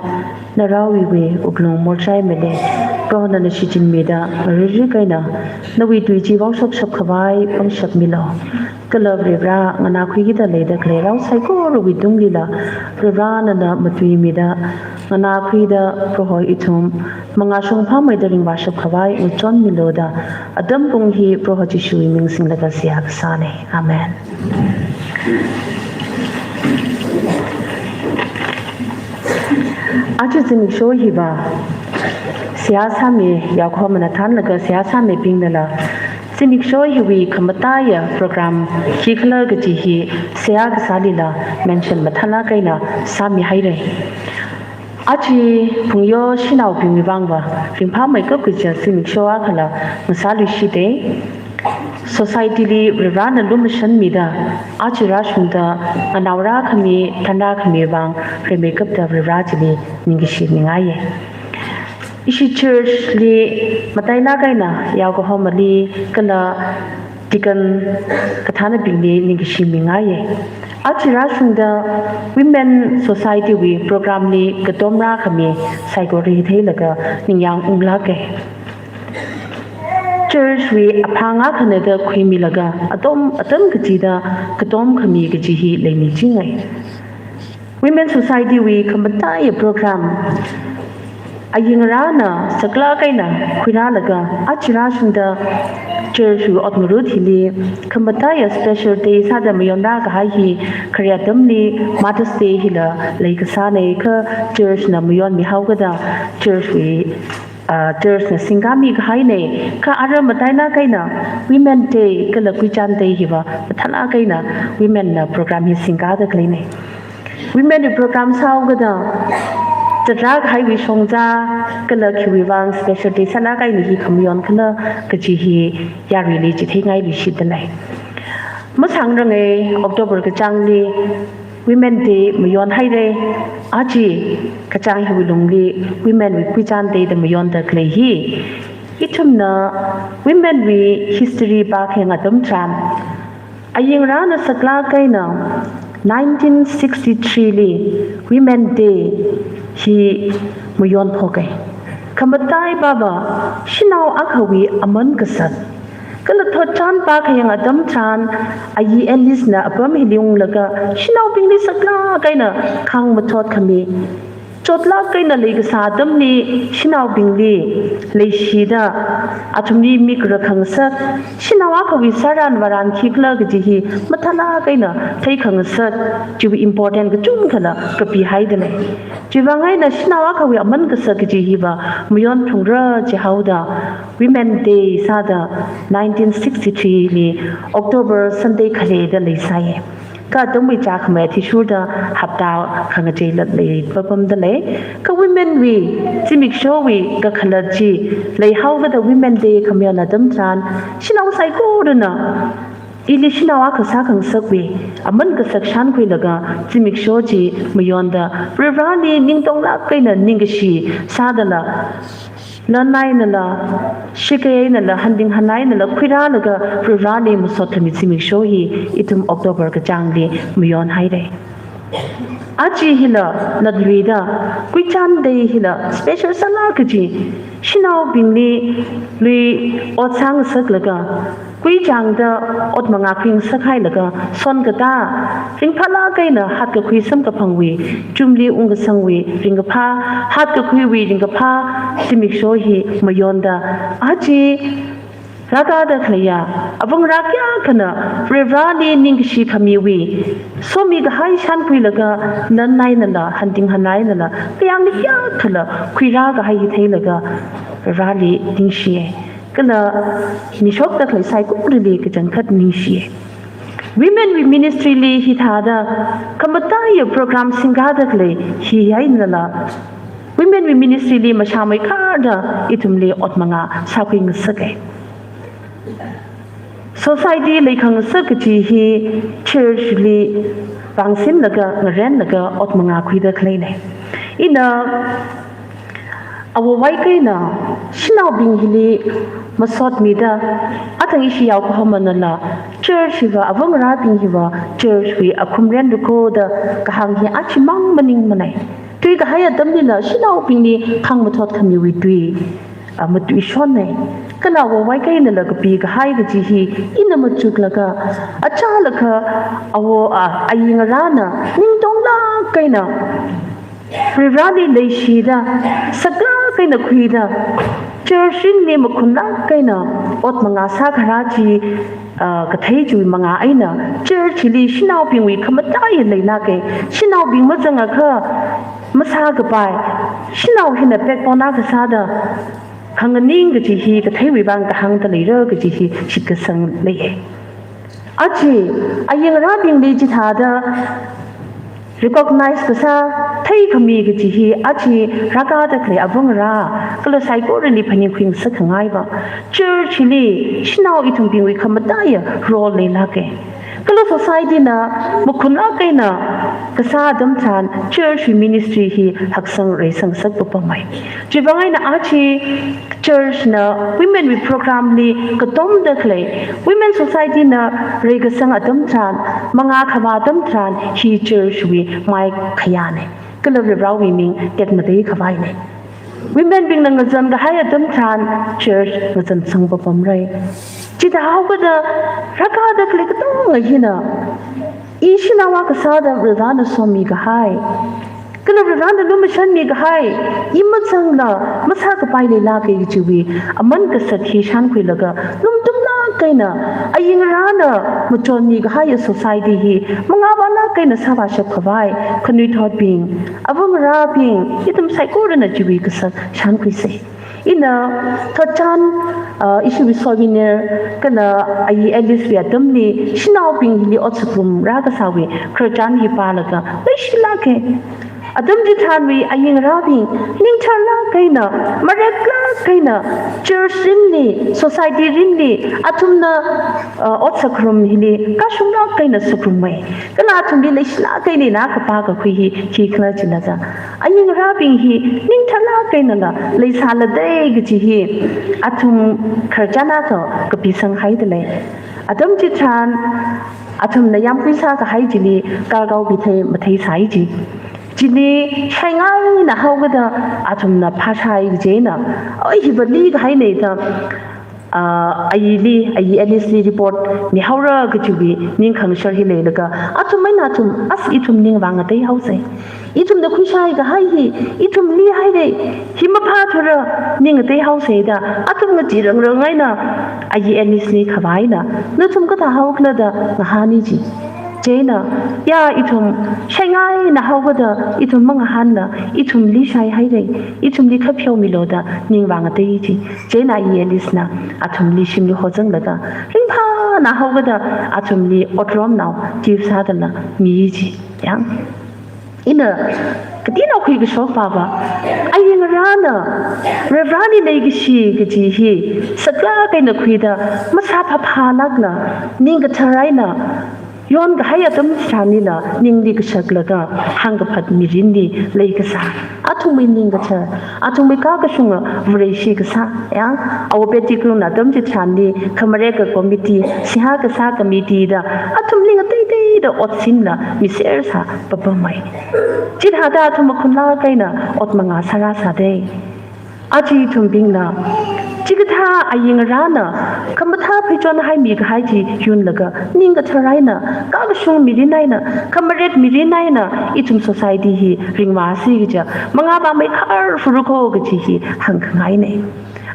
naraowui wuklung morchai mele, Proho nana shichinmida, ngaririkhaina, nawui tui chi vaoshap shap khavai pangshap milu. Kala Varivara nganākhuikida leida khalei rao saikorawui tunglila, Varivara nana matuimida, nganākhuida Proho ithum mangā shongphāmeida ringvāshap khavai ngachonmilu da, atam pung hi Proho Jishuwui ming singlaga seihā kasāna. Amen. Aja zimiksho hiva, seihā sāmi yaokahomana thānlaga seihā sāmibingnala, zimiksho hiwui khamataiya program khikhala kaji hi seihā kasālila mention mathālāk eina sāmihaira. Aja phungyo shanaobingwui vangva ringphāmeikap kaja zimiksho akhala ngasāluishita. Society li Varivarana lumashanmida, aja rāshungda nganaorā khami, thanrā khami vang rimeikapta Varivara chili ningkashi mingaiya. Ishi church li matailāk eina yaokahomali kala deacon kathānabingli ningkashi mingaiya. Aja rāshungda Women Society wui program li katomrā khami saikora theilaga ningyāng unglāka. Church wui aphāng akhana da khuimilaga atom, atam kachida katom khami kaji hi leimichinga. Women Society wui khamataiya program ayingrana saklāk eina khuirālaga aja rāshungda church wui ot ngarut hili khamataiya special day sāda mayonrā kahai hi khare atamli Mother's Day hila leikasāna, kha church na mayonmihaokada church wui, ah, church na singkami kahaina, kha ara matailāk eina Women Day kala Kuichan Day hiva mathālāk eina women na program hi singkada khaleina. Women wui program sāhaokada, zatrā kahaiwui shongza, kala khiwui vang special day sālāk eina hi khamayon khala kaji hi yaruili chitheingailui shida lei. Masāngranga, October kachāngli Women Day mayonhaira, aja kachāng hiwui lungli Women wui Kuichan Day da mayonda khalei hi. Ithumna women wui history pākhayang atam tharan, ayingrana saklāk eina nineteen sixty-three li Women Day hi mayonphoka. Khamatai pāva shanao akhawui aman kasak. Kala thotchan pākhayang atam tharan, ayi Alice na apam hili unglaga shanaobingli saklāk eina khāng mathot khami, chotlāk eina leikasā atamli shanaobingli leishida, athumli mik rākhangasak, shanao akhawui sāran vāran khikhala kaji hi mathālāk eina theikhangasak, chiwui important kachungkhala kapihaida lei. Chiwui vang eina shanao akhawui aman kasak kaji hiva mayonphungra jihaoda, Women Day sāda nineteen sixty-three li October Sunday khareda leisāya. Kha atamwui chākhamei athishurda hapta khangachei lat leipapamda lei. Kha women wui, zimikshowui kakhalat chi leihaokada Women Day khamayon atam tharan, shanao saikorana ili shanao akha sākhangasakwui aman kasak shānkhuilaga zimiksho chi mayonda, Varivarali ningtonglāk eina ningkashi sādala, lan einala, shakei einala, hanting han einala khuirālaga Varivarali masot khami zimiksho hi ithum October kachāngli mayonhaira. Aja hila natluida, Kuichan Day hila special sālāk kaji, shanaobingli lui ot sāngasaklaga, kuichāngda ot mangā khuingasak hailaga, sonkatā ringphālāk eina hatkakhui samkaphangwui, chumli ungkasangwui ringkaphā, hatkakhuiwui ringkaphā zimiksho hi mayonda, aja rākada khaleiya avangarā kayākhana Varivarali ningkashi khamiwui somi kahai shānkhuilaga, lan einala, hanting han einala, kayāngli kayākhala khuirā kahai hi theilaga Varivarali ningshiya. Kala mishokda khalei saikorali kachangkhat ningshiya. Women wui ministry li hithāda khamataiya program singkada khalei hi einala, women wui ministry li mashāmeikharda ithumli ot mangā sākhui ngasaka. Society leikhangasak kaji hi church li vāngsinlaga ngarenlaga ot mangā khuida khaleina. Ina awo vaikaina shanaobing hili masotmida, athang ishi yaokahomana la, church hiva, avangarābing hiva church wui akhumren rukhoda kahāng hi achimang maningmanei. Tui kahai atamlila shanaobingli khangmathot khamiwui tui, a, matuishonnei. Kala awo vaikainala kapi kahai kaji hi ina machuklaga, achālakha awo, a, ayingarāna ningtonglāk eina Varivarāli leishida, saklāk eina khuida, church rinli makhunlāk eina ot mangā sākharā chi, ah, kathei chiwui mangā eina church li shanaobingwui khamataiya leilāka. Shanaobing mazangakha masākapai, shanao hina backbone akha sāda khanganing kaji hi katheiwui vang kahāngda leira kaji hi shitkasang leiya. Aja, ayingarābingli chithāda recognize kasā, theikhami kaji hi aja rākada khalei avangarā kala saikorali phaningkhui ngasakngaiva. Church li shanao ithumbingwui khamataiya role leilāka. Kala society na makhunlāk eina kasā atam tharan church ministry hi haksang reisangsak papamei. Chivang eina aja church na women wui program li katomda khalei, women society na reikasang atam tharan, mangā khavā atam tharan, hi church wui mai khayāna. Kala Varivarāwui ming tekmatei khavaina. Women bingna ngazan kahai atam tharan, church ngazansang papamra. Chithāhaokada, rākada khalei katonga hina, i shanao akha sāda Varivarāna somi kahai, kala Varivarāna lumashanmi kahai, i mazangla masākapai leilāka kajiwui aman kasat hi shānkhuilaga, lungtumlāk eina, ayingarāna machonmi kahaiya society hi mangāvālāk eina sāvāshap khavai, khanuithotbing, avangarābing, ithum saikorana chiwui kasat shānkhuisa. Ina thotchan, ah, ishiwui souvenir kala ayi Alice wui atamli shanaobing hili ot sākharum rākasāwui khararchan hi pālaga leishilāka. Atam chitharanwui ayingarābing ningtharlāk eina, mareklāk eina, church rinli, society rinli, athumna, ah, ot sākharum hili kashunglāk eina sākharummei. Kala athumli leishilāk eina ina kapā kakhui hi khikhala jilaga, ayingarābing hi ningtharlāk einala leisālada kaji hi athum khararchan akha kapisanghaida lei. Atam chitharan athumna yāmkui sākahai chili karkao pithei matheisai ji. Chili shaingaina haokada athumna phāshai kajina, oi, hiva likahaina da, ah, ayili, ayi Alice li report mihaora kajiwui ningkhangashar hi leilaga, athum eina athum, as, ithum ning vāngateihaosa. Ithumna khuishai kahai hi ithum lihaira, hi maphāthura, ning ngateihaosa da athum ngachee rangrang eina ayi Alice li khavai eina, nathum kathāhaokhala da ngahāna ji. Chieina, ya, ithum shaingaina haokada ithum mangahānla, ithum lishaihaira, ithumli kha pheomilu da ning vāngatei ji. Chieina ayi Alice na athumli shimli hozanglaga, ringphāna haokada athumli otromnao gift sādala mi ji. Ya. Ina katina khuikashok pava, ayingarāna Varivarāli leikashi kaji hi saklāk eina khuida, masāphāphālākla, ning kathar eina yonkahai atam chitharanlila ningli kashaklaga hāngkaphat mirinli leikasā, athumwui ning kathar, athumwui kakashunga Vareshi kasā, ya, awo Pettigrew na atam chitharanli khamareka committee, seihā kasā committee da athumli ngateiteida otsinla miser sā papamei. Chithāda athum makhunlāk eina ot mangā sārāsāda. Aja ithumbingna chikathā ayingarāna khamathā pheichonhaimi kahai chi yunlaga, ning kathar eina, kakashung mirin eina, khamarek mirin eina ithum society hi ringvāsi kaja mangā vāmeikhar phurukho kaji hi hāngkhangaina.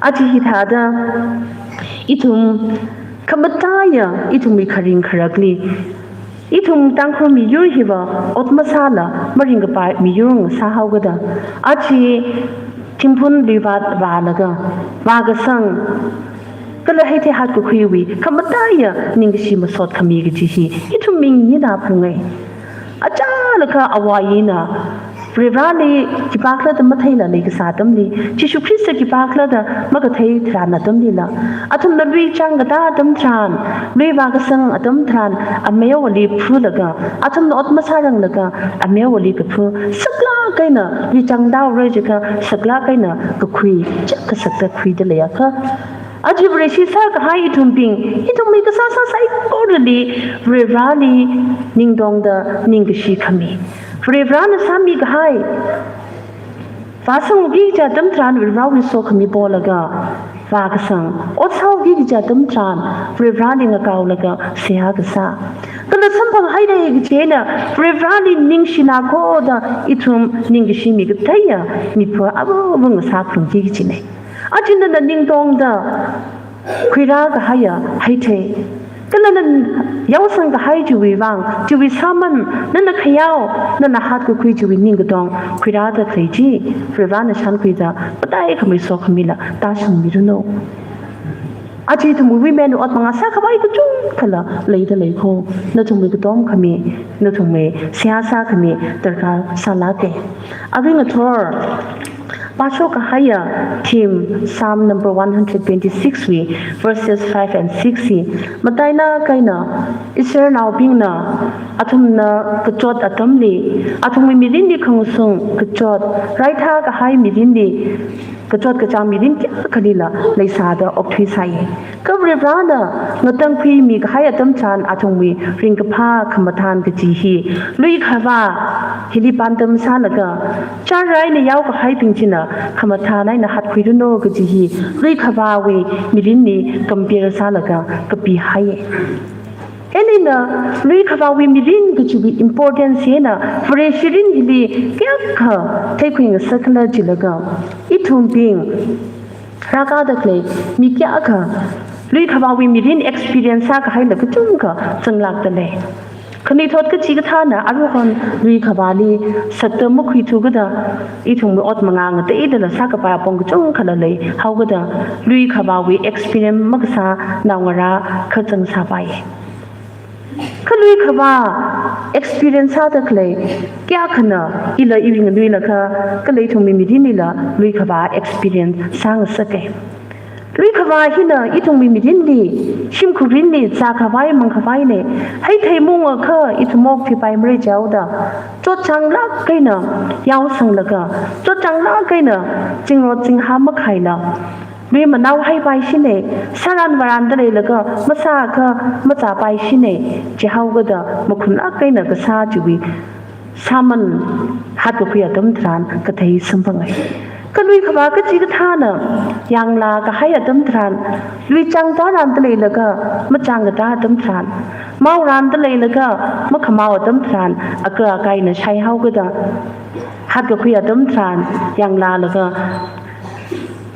Aja hithāda ithum khamataiya ithumwui kharing kharakli, ithum Tangkhul miyur hiva ot masāla maringkapai miyur ngasāhaokada, aja thingphun luivāt vālaga, vākasang, Kala hithei hatkakhuiwui khamataiya ningkashi masot khami kaji hi ithum ming eina phalungai. Achālakha Āvā eina Varivarali khipākhala da matheila leikasā atamli, Jishu Khrista khipākhala da makathei tharan atamlila, athumna lui chāngkatā atam tharan, lui vākasang atam tharan, amewali phulaga, athumna ot masāranglaga, amewali kaphu, saklāk eina, lui chāngtā haora jiakha, saklāk eina kakhui, chak kasakta khuida leiakha, aja Vareshi sākahai ithumbing, ithumwui kasāsā saikorali, Varivarali ningtongda ningkashi khami. Varivarana sāmikahai, vāsangki kaja atam tharan Varivarawui sokhami polaga vākasang, ot sāki kaja atam tharan Varivarali ngakaolaga seihā kasā. Kala samphanghaira kaji eina Varivarali ningshilākho da ithum ningkashi mi katheiya mipā ava ava ngasā phalungki kajina. Aja nana ningtongda khuirākahaiya hithei, kala nana yaosangkahai chiwui vang, chiwui sāman, nana khayao, nana hatkakhui chiwui ningkatong khuirāda khalei chi, Varivarana shānkhuida, pataikhamei sokhamila tāshungmiranu. Aja ithumwui women ot mangā sākhavai kachungkhala leida leikho, nathumwui katom khami, nathumwui seihā sākhami darkar sālāka. Arui ngathor pāshok kahaiya theme Psalm number one hundred twenty-six wui verses five and six hi matailāk eina Israelnaobingna athumna kachot atamli, athumwui mirinli khangasung kachot, raithā kahai mirinli, kachot kachāng mirin kayākhalila leisāda okthuisai. Kha Varivarana ngatangkhuimi kahai atam tharan athumwui ringkaphā khamathān kaji hi, lui khavā hili pāntam sālaga, chārai eina yaokahaibing china khamathān eina hatkhuiranu kaji hi, lui khavāwui mirinli compare sālaga kapihai. Eina lui khavāwui mirin kajiwui importance eina Vareshi mirin hili kayākha theikhui ngasakhala jilaga, ithumbing rākada khalei mi kayākha lui khavāwui mirin experience sākahaila kachungkha zanglākda lei. Khanuithot kachikathāna aruihon lui khavāli sakta makhuithu kajida, ithumwui ot mangā ngateidala sākapai apong kachungkhala leihaokajida, lui khavāwui experience makasā naongarā kazang sāpai. Kha lui khavā experience sāda khalei kayākhana ila iwui nganuilakha, kala ithumwui mirinlila lui khavā experience sāngasaka. Lui khavā hina ithumwui mirinli, shimkhurli zākhavai mangkhavaina. Hithei mungakha ithum okthuipaimara jihaoda, chotchānglāk eina yaosanglaga, chotchānglāk eina zingrot zinghā makhaila, lui manao haipaishina, sāran vāranda leilaga masākha mazāpaishina, jihaokajida makhunlāk eina kasā chiwui sāman hatkakhui atam tharan kathei samphangai. Kha lui khavā kachikathāna yanglā kahai atam tharan, lui chāngtāranda leilaga machāngkatā atam tharan, maoranda leilaga makhamao atam tharan, aka akaina shaihaokajida, hatkakhui atam tharan yanglālaga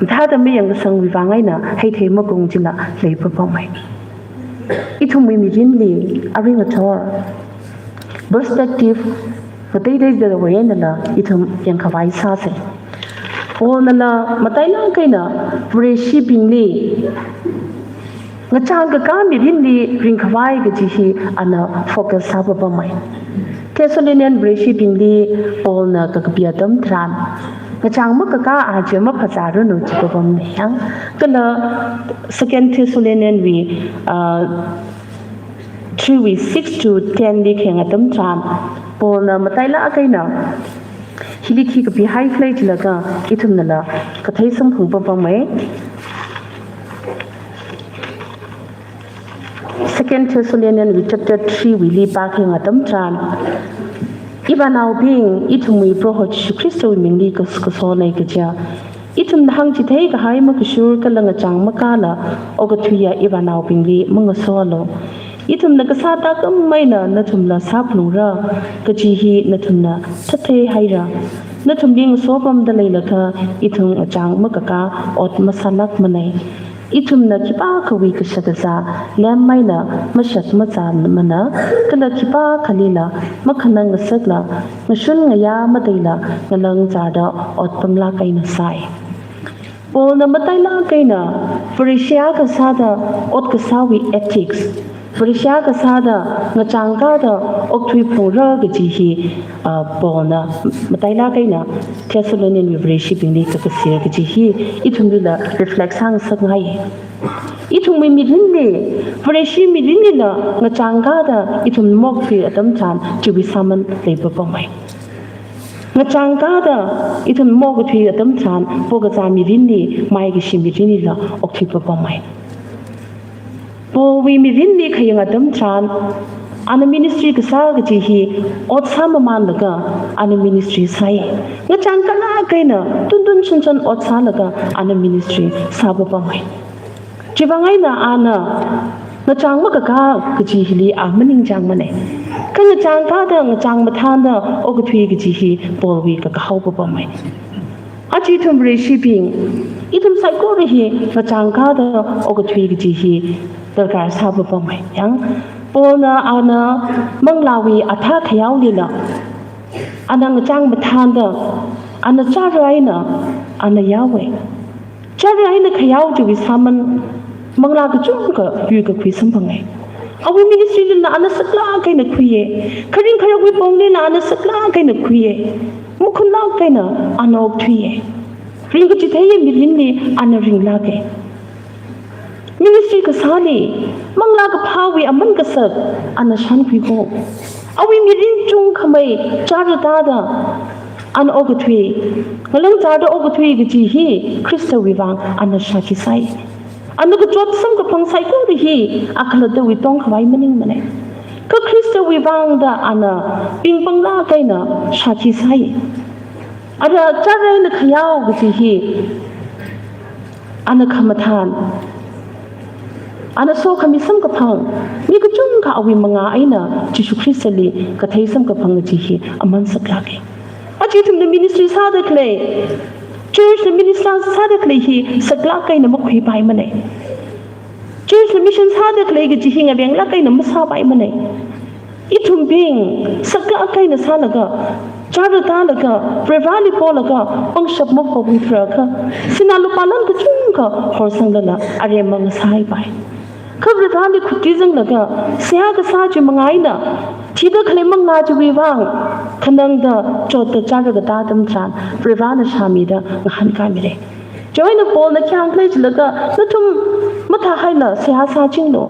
mathāda mayangkasangwui vang eina hithei makung chila leipapamai. Ithumwui mirinli arui ngathor perspective ngateiteida vāyangla ithum yangkhavai sāsa. Paulnala matailāk eina Vareshibingli ngachāngkakā mirinli ringkhavai kaji hi ana focus sāpapamai. Thessalonian Vareshibingli Paulna kakapi atam tharan, ngachāng makakā aja maphazāranu jipapamna yang. Kala Second Thessalonian wui, ah, three wui six to ten li khayang atam tharan, Paulna matailāk eina hili khi kapihaikhala jilaga, ithumnala kathei samphangpapamai. Second Thessalonian wui chapter three wuili pākhayang atam tharan, ivānaobing, ithumwui Proho Jishu Khristawui mingli kas-, kasolei kaja, ithumna hāngchitheikahai makashur kala ngachāng makāla okathuiya ivānaobingli mangasolu. Ithumna kasā tākam eina nathumla sāphalungra kaji hi nathumna thātheihaira. Nathumli ngasopamda leilakha ithum ngachāng makakā ot masālākmana. Ithumna khipākhawui kashakazā lem eina mashak mazāmana, kala khipākhalila makhanang ngasakla, ngashun ngayā matheila ngalāng zārda ot pamlāk eina sai. Paulna matailāk eina Vareshi akha sāda ot kasāwui ethics, Vareshi akha sāda ngachāngkāda okthui phalungra kaji hi, ah, Paulna matailāk eina Thessalonianwui Vareshibingli kakasir kaji hi ithumlila reflect sāngasakngai. Ithumwui mirinli, Vareshi mirinlila ngachāngkāda ithum mokthui atam tharan chiwui sāman leipapamei. Ngachāngkāda ithum mokthui atam tharan pokazā mirinli, maikashi mirinlila okthuipapamei. Paulwui mirinli khayang atam tharan, ana ministry kasā kaji hi ot sāmamanlaga ana ministry sāi. Ngachāngkālāk eina tuntun chunchun ot sālaga ana ministry sāpapamei. Chiwuivang eina ana ngachāng makakā kaji hili a maningchāngmanei. Kha ngachāngkāda ngachāng mathānda okathui kaji hi Paulwui kakahao papamei. Aja ithum Vareshibing, ithum saikora hi ngachāngkāda okathui kaji hi darkar sāpapamei. Yang, Paulna ana manglāwui athā khayaolila, ana ngachāng mathānda, ana chara eina, ana yaowei. Chara eina khayao chiwui sāman manglā kachungkha yuikakhui samphangei. Awui ministry lila ana saklāk eina khuiye. Kharing kharakwui ponglila ana saklāk eina khuiye. Makhunlāk eina ana okthuiye. Ringkachitheiya mirinli ana ringlāke. Ministry kasāli, manglā kaphāwui aman kasak ana shānkhuiko. Awui mirin chungkhamei chara tāda ana okathui, ngalang chara okathui kaji hi Khristawui vang ana shākhi sāi. Ana kachot samkaphang saikora hi a khalattawui tongkhavai maningmanei. Kha Khristawui vangda ana pingpanglāk eina shākhi sāi. Ara chara eina khayao kaji hi ana khamathān, ana sokhami samkaphang, mi kachungkha awui mangā eina Jishu Khristali kathei samkaphang kaji hi aman saklāke. Aja ithumna ministry sāda khalei, church na ministry sāda khalei hi saklāk eina makhuipaimanei. Church na mission sāda khalei kaji hi ngavenglāk eina masāpaimanei. Ithumbing saklāk eina sālaga, chara tālaga, Varivarāli polaga, pangshap mapopung thura kha, sinā lupā lan kachungkha horsanglala aremma ngasāpai. Kha Varivarāli khutti zanglaga, seihā kasā chi mangā eina, thida khalei manglā chiwui vang khanangda chotda chara katā atam tharan, Varivarāna shāmida ngahānkāmire. Chieina Paulna khi hāng khala jilaga, nathum mathāhaila seihā sāchinglu.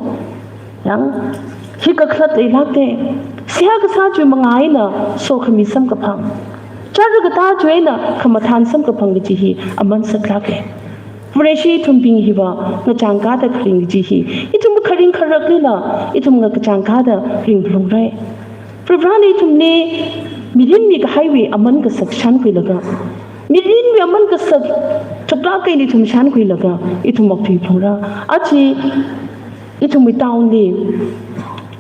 Yang, hi kakhalat leilākte. Seihā kasā chi mangā eina sokhami samkaphang, chara katā chi eina khamathān samkaphang kaji hi aman saklāke. Vareshi ithumbing hiva ngachāngkāda kharing kaji hi, ithum kharing kharaklila ithum ngachāngkāda ringphalungra. Varivarāna ithumli mirin mikahaiwui aman kasak shānkhuilaga, mirinwui aman kasak thuklāk eina ithum shānkhuilaga, ithum okthuiphalungra. Aja ithumwui town li,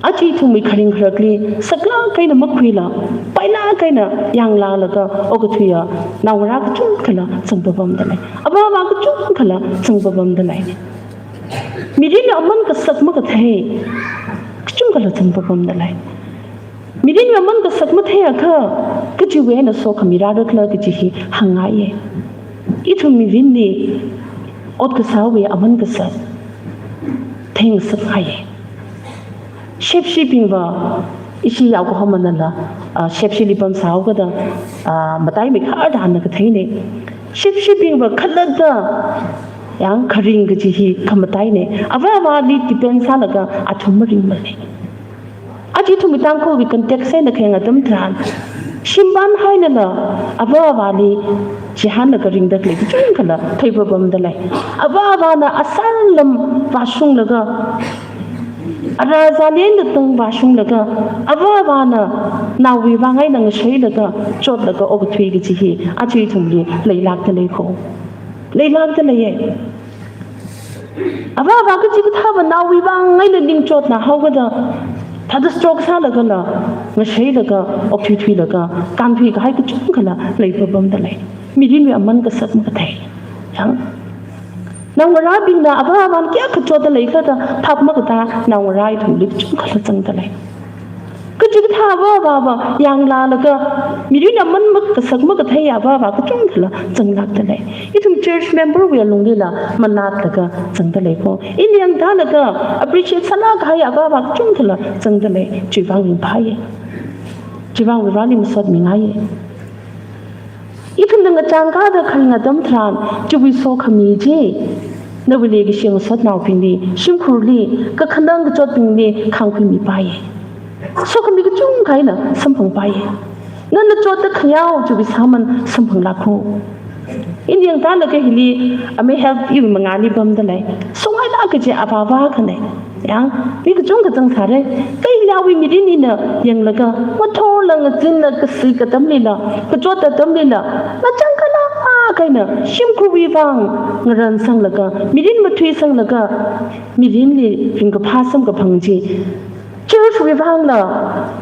aja ithumwui kharing kharakli saklāk eina makhuila, pailāk eina yanglālaga okathuiya naongarā kachungkhala zangpapamdalei. Avā avā kachungkhala zangpapamdalei. Mirinwui aman kasak makathei kachungkhala zangpapamdalei. Mirinwui aman kasak matheiakha, kachiwui eina sokhami rārakhala kaji hi hāngngaiye. Ithum mirinli ot kasāwui aman kasak theingasakngaiye. Shepshibingva, ishi yaokahomanala, ah, Shepshili pamsāhaokada, ah, mataimei kharda ana katheinei. Shepshibingva khalatta, yang kharing kaji hi khamatainei. Avā avāli depend sālaga athum maringmanei. Aja ithumwui Tangkhulwui context eina khayang atam tharan, shimpan hainala avā avāli chihānlaga ringda khalei kachungkhala theipapamdalei. Avā avāna asālam vāshunglaga, ara zāli eina tang vāshunglaga, avā avāna naowui vang eina ngasheilaga, chotlaga okathui kaji hi aja ithumli leilākdalei ko. Leilākdaleiye. Avā avā kachikathāva naowui vang eina ningchotnā haokada, thāda stroke sālagala, ngasheilaga, okthuithuilaga, kānthuikahai kachungkhala leipapamdalei. Mirinwui aman kasak makathei. Yang, naongarābingna avā avāna kayākha chotda leikhala da phap makatā naongarā ithumli kachungkhala zangdalei. Kachikathā avā avāva yanglālaga, mirinwui aman mak-, kasak makathei avā avā kachungkhala zanglākdalei. Ithum church member wui alunglila manatlaga zangda lei ko. Ini yangda laga appreciate sālāk kahai avāvā kachungkhala zangda lei. Chiwui vang ringphāya. Chiwui vang Varivarali masotmingaiya. Ithumna ngachang kada kharing atam tharan, chiwui sokhami chi, nawui leikashi ngasotnaobingli, shimkhurli, kakhanang kachotbingli khāngkhuimipaiya. Sokhami kachungkha eina samphangpaiya. Nana chotda khayao chiwui sāman samphanglāka. Ini yangda laga hili, amei health iwui mangāli pamda lei. Songailāk kaji avāvā akhana. Yang, mi kachungkha zangsāra. Kha hili awui mirin ina yanglaga, ngathorla, ngazin la, kasi katamlila, kachot atamlila, ngachang kala kaina, shimkhurwui vang ngaransanglaga, mirin mathuisanglaga, mirinli ringkaphā samkaphang chi, church wui vangla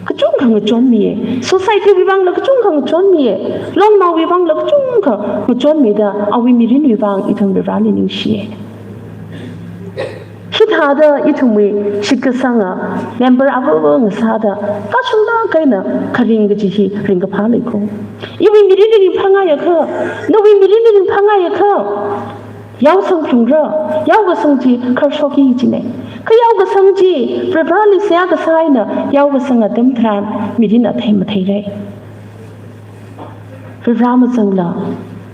kachungkha ngachonmiya, society wui vangla kachungkha ngachonmiya, longnaowui vangla kachungkha ngachonmida, awui mirinwui vang ithum Varivarali ningshiya. Hithāda ithumwui shitkasanga member avāva ngasāda, kashunglāk eina kharing kaji hi ringkaphā lei ko. Iwui mirinli ringphāngaiakha, nawui mirinli ringphāngaiakha, yao sangphalungra, yaokasang chi kharshokki kajina. Kha yaokasang chi, Varivarali seihā kasā eina, yaokasang atam tharan, mirin athei matheira. Varivara mazangla,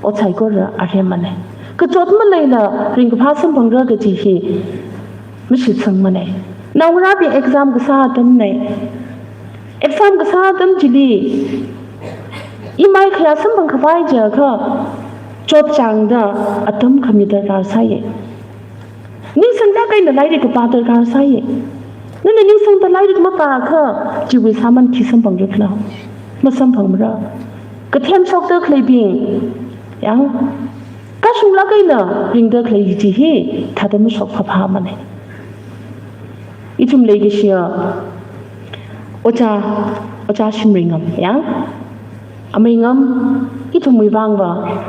ot saikora aremana. Kachot maleila, ringkaphā samphangra kaji hi, mashitsangmana. Naongarābing exam kasā atamna. Exam kasā atam chili, imai khayā samphang khavai jiakha, chotchāngda atam khami darkar sāya. Ningsanglāk eina lairik kapā darkar sāya. Nana ningsangda lairik mapāakha, chiwui sāman khi samphangra khala? Masamphangmara. Kathemshokda khaleibing, yang, kashunglāk eina ringda khalei chi hi, thāda mashok phāphāmana. Ithum leikashiya, Ojā, Ojā Shimreingam, yang, Ameingam, ithumwui vangva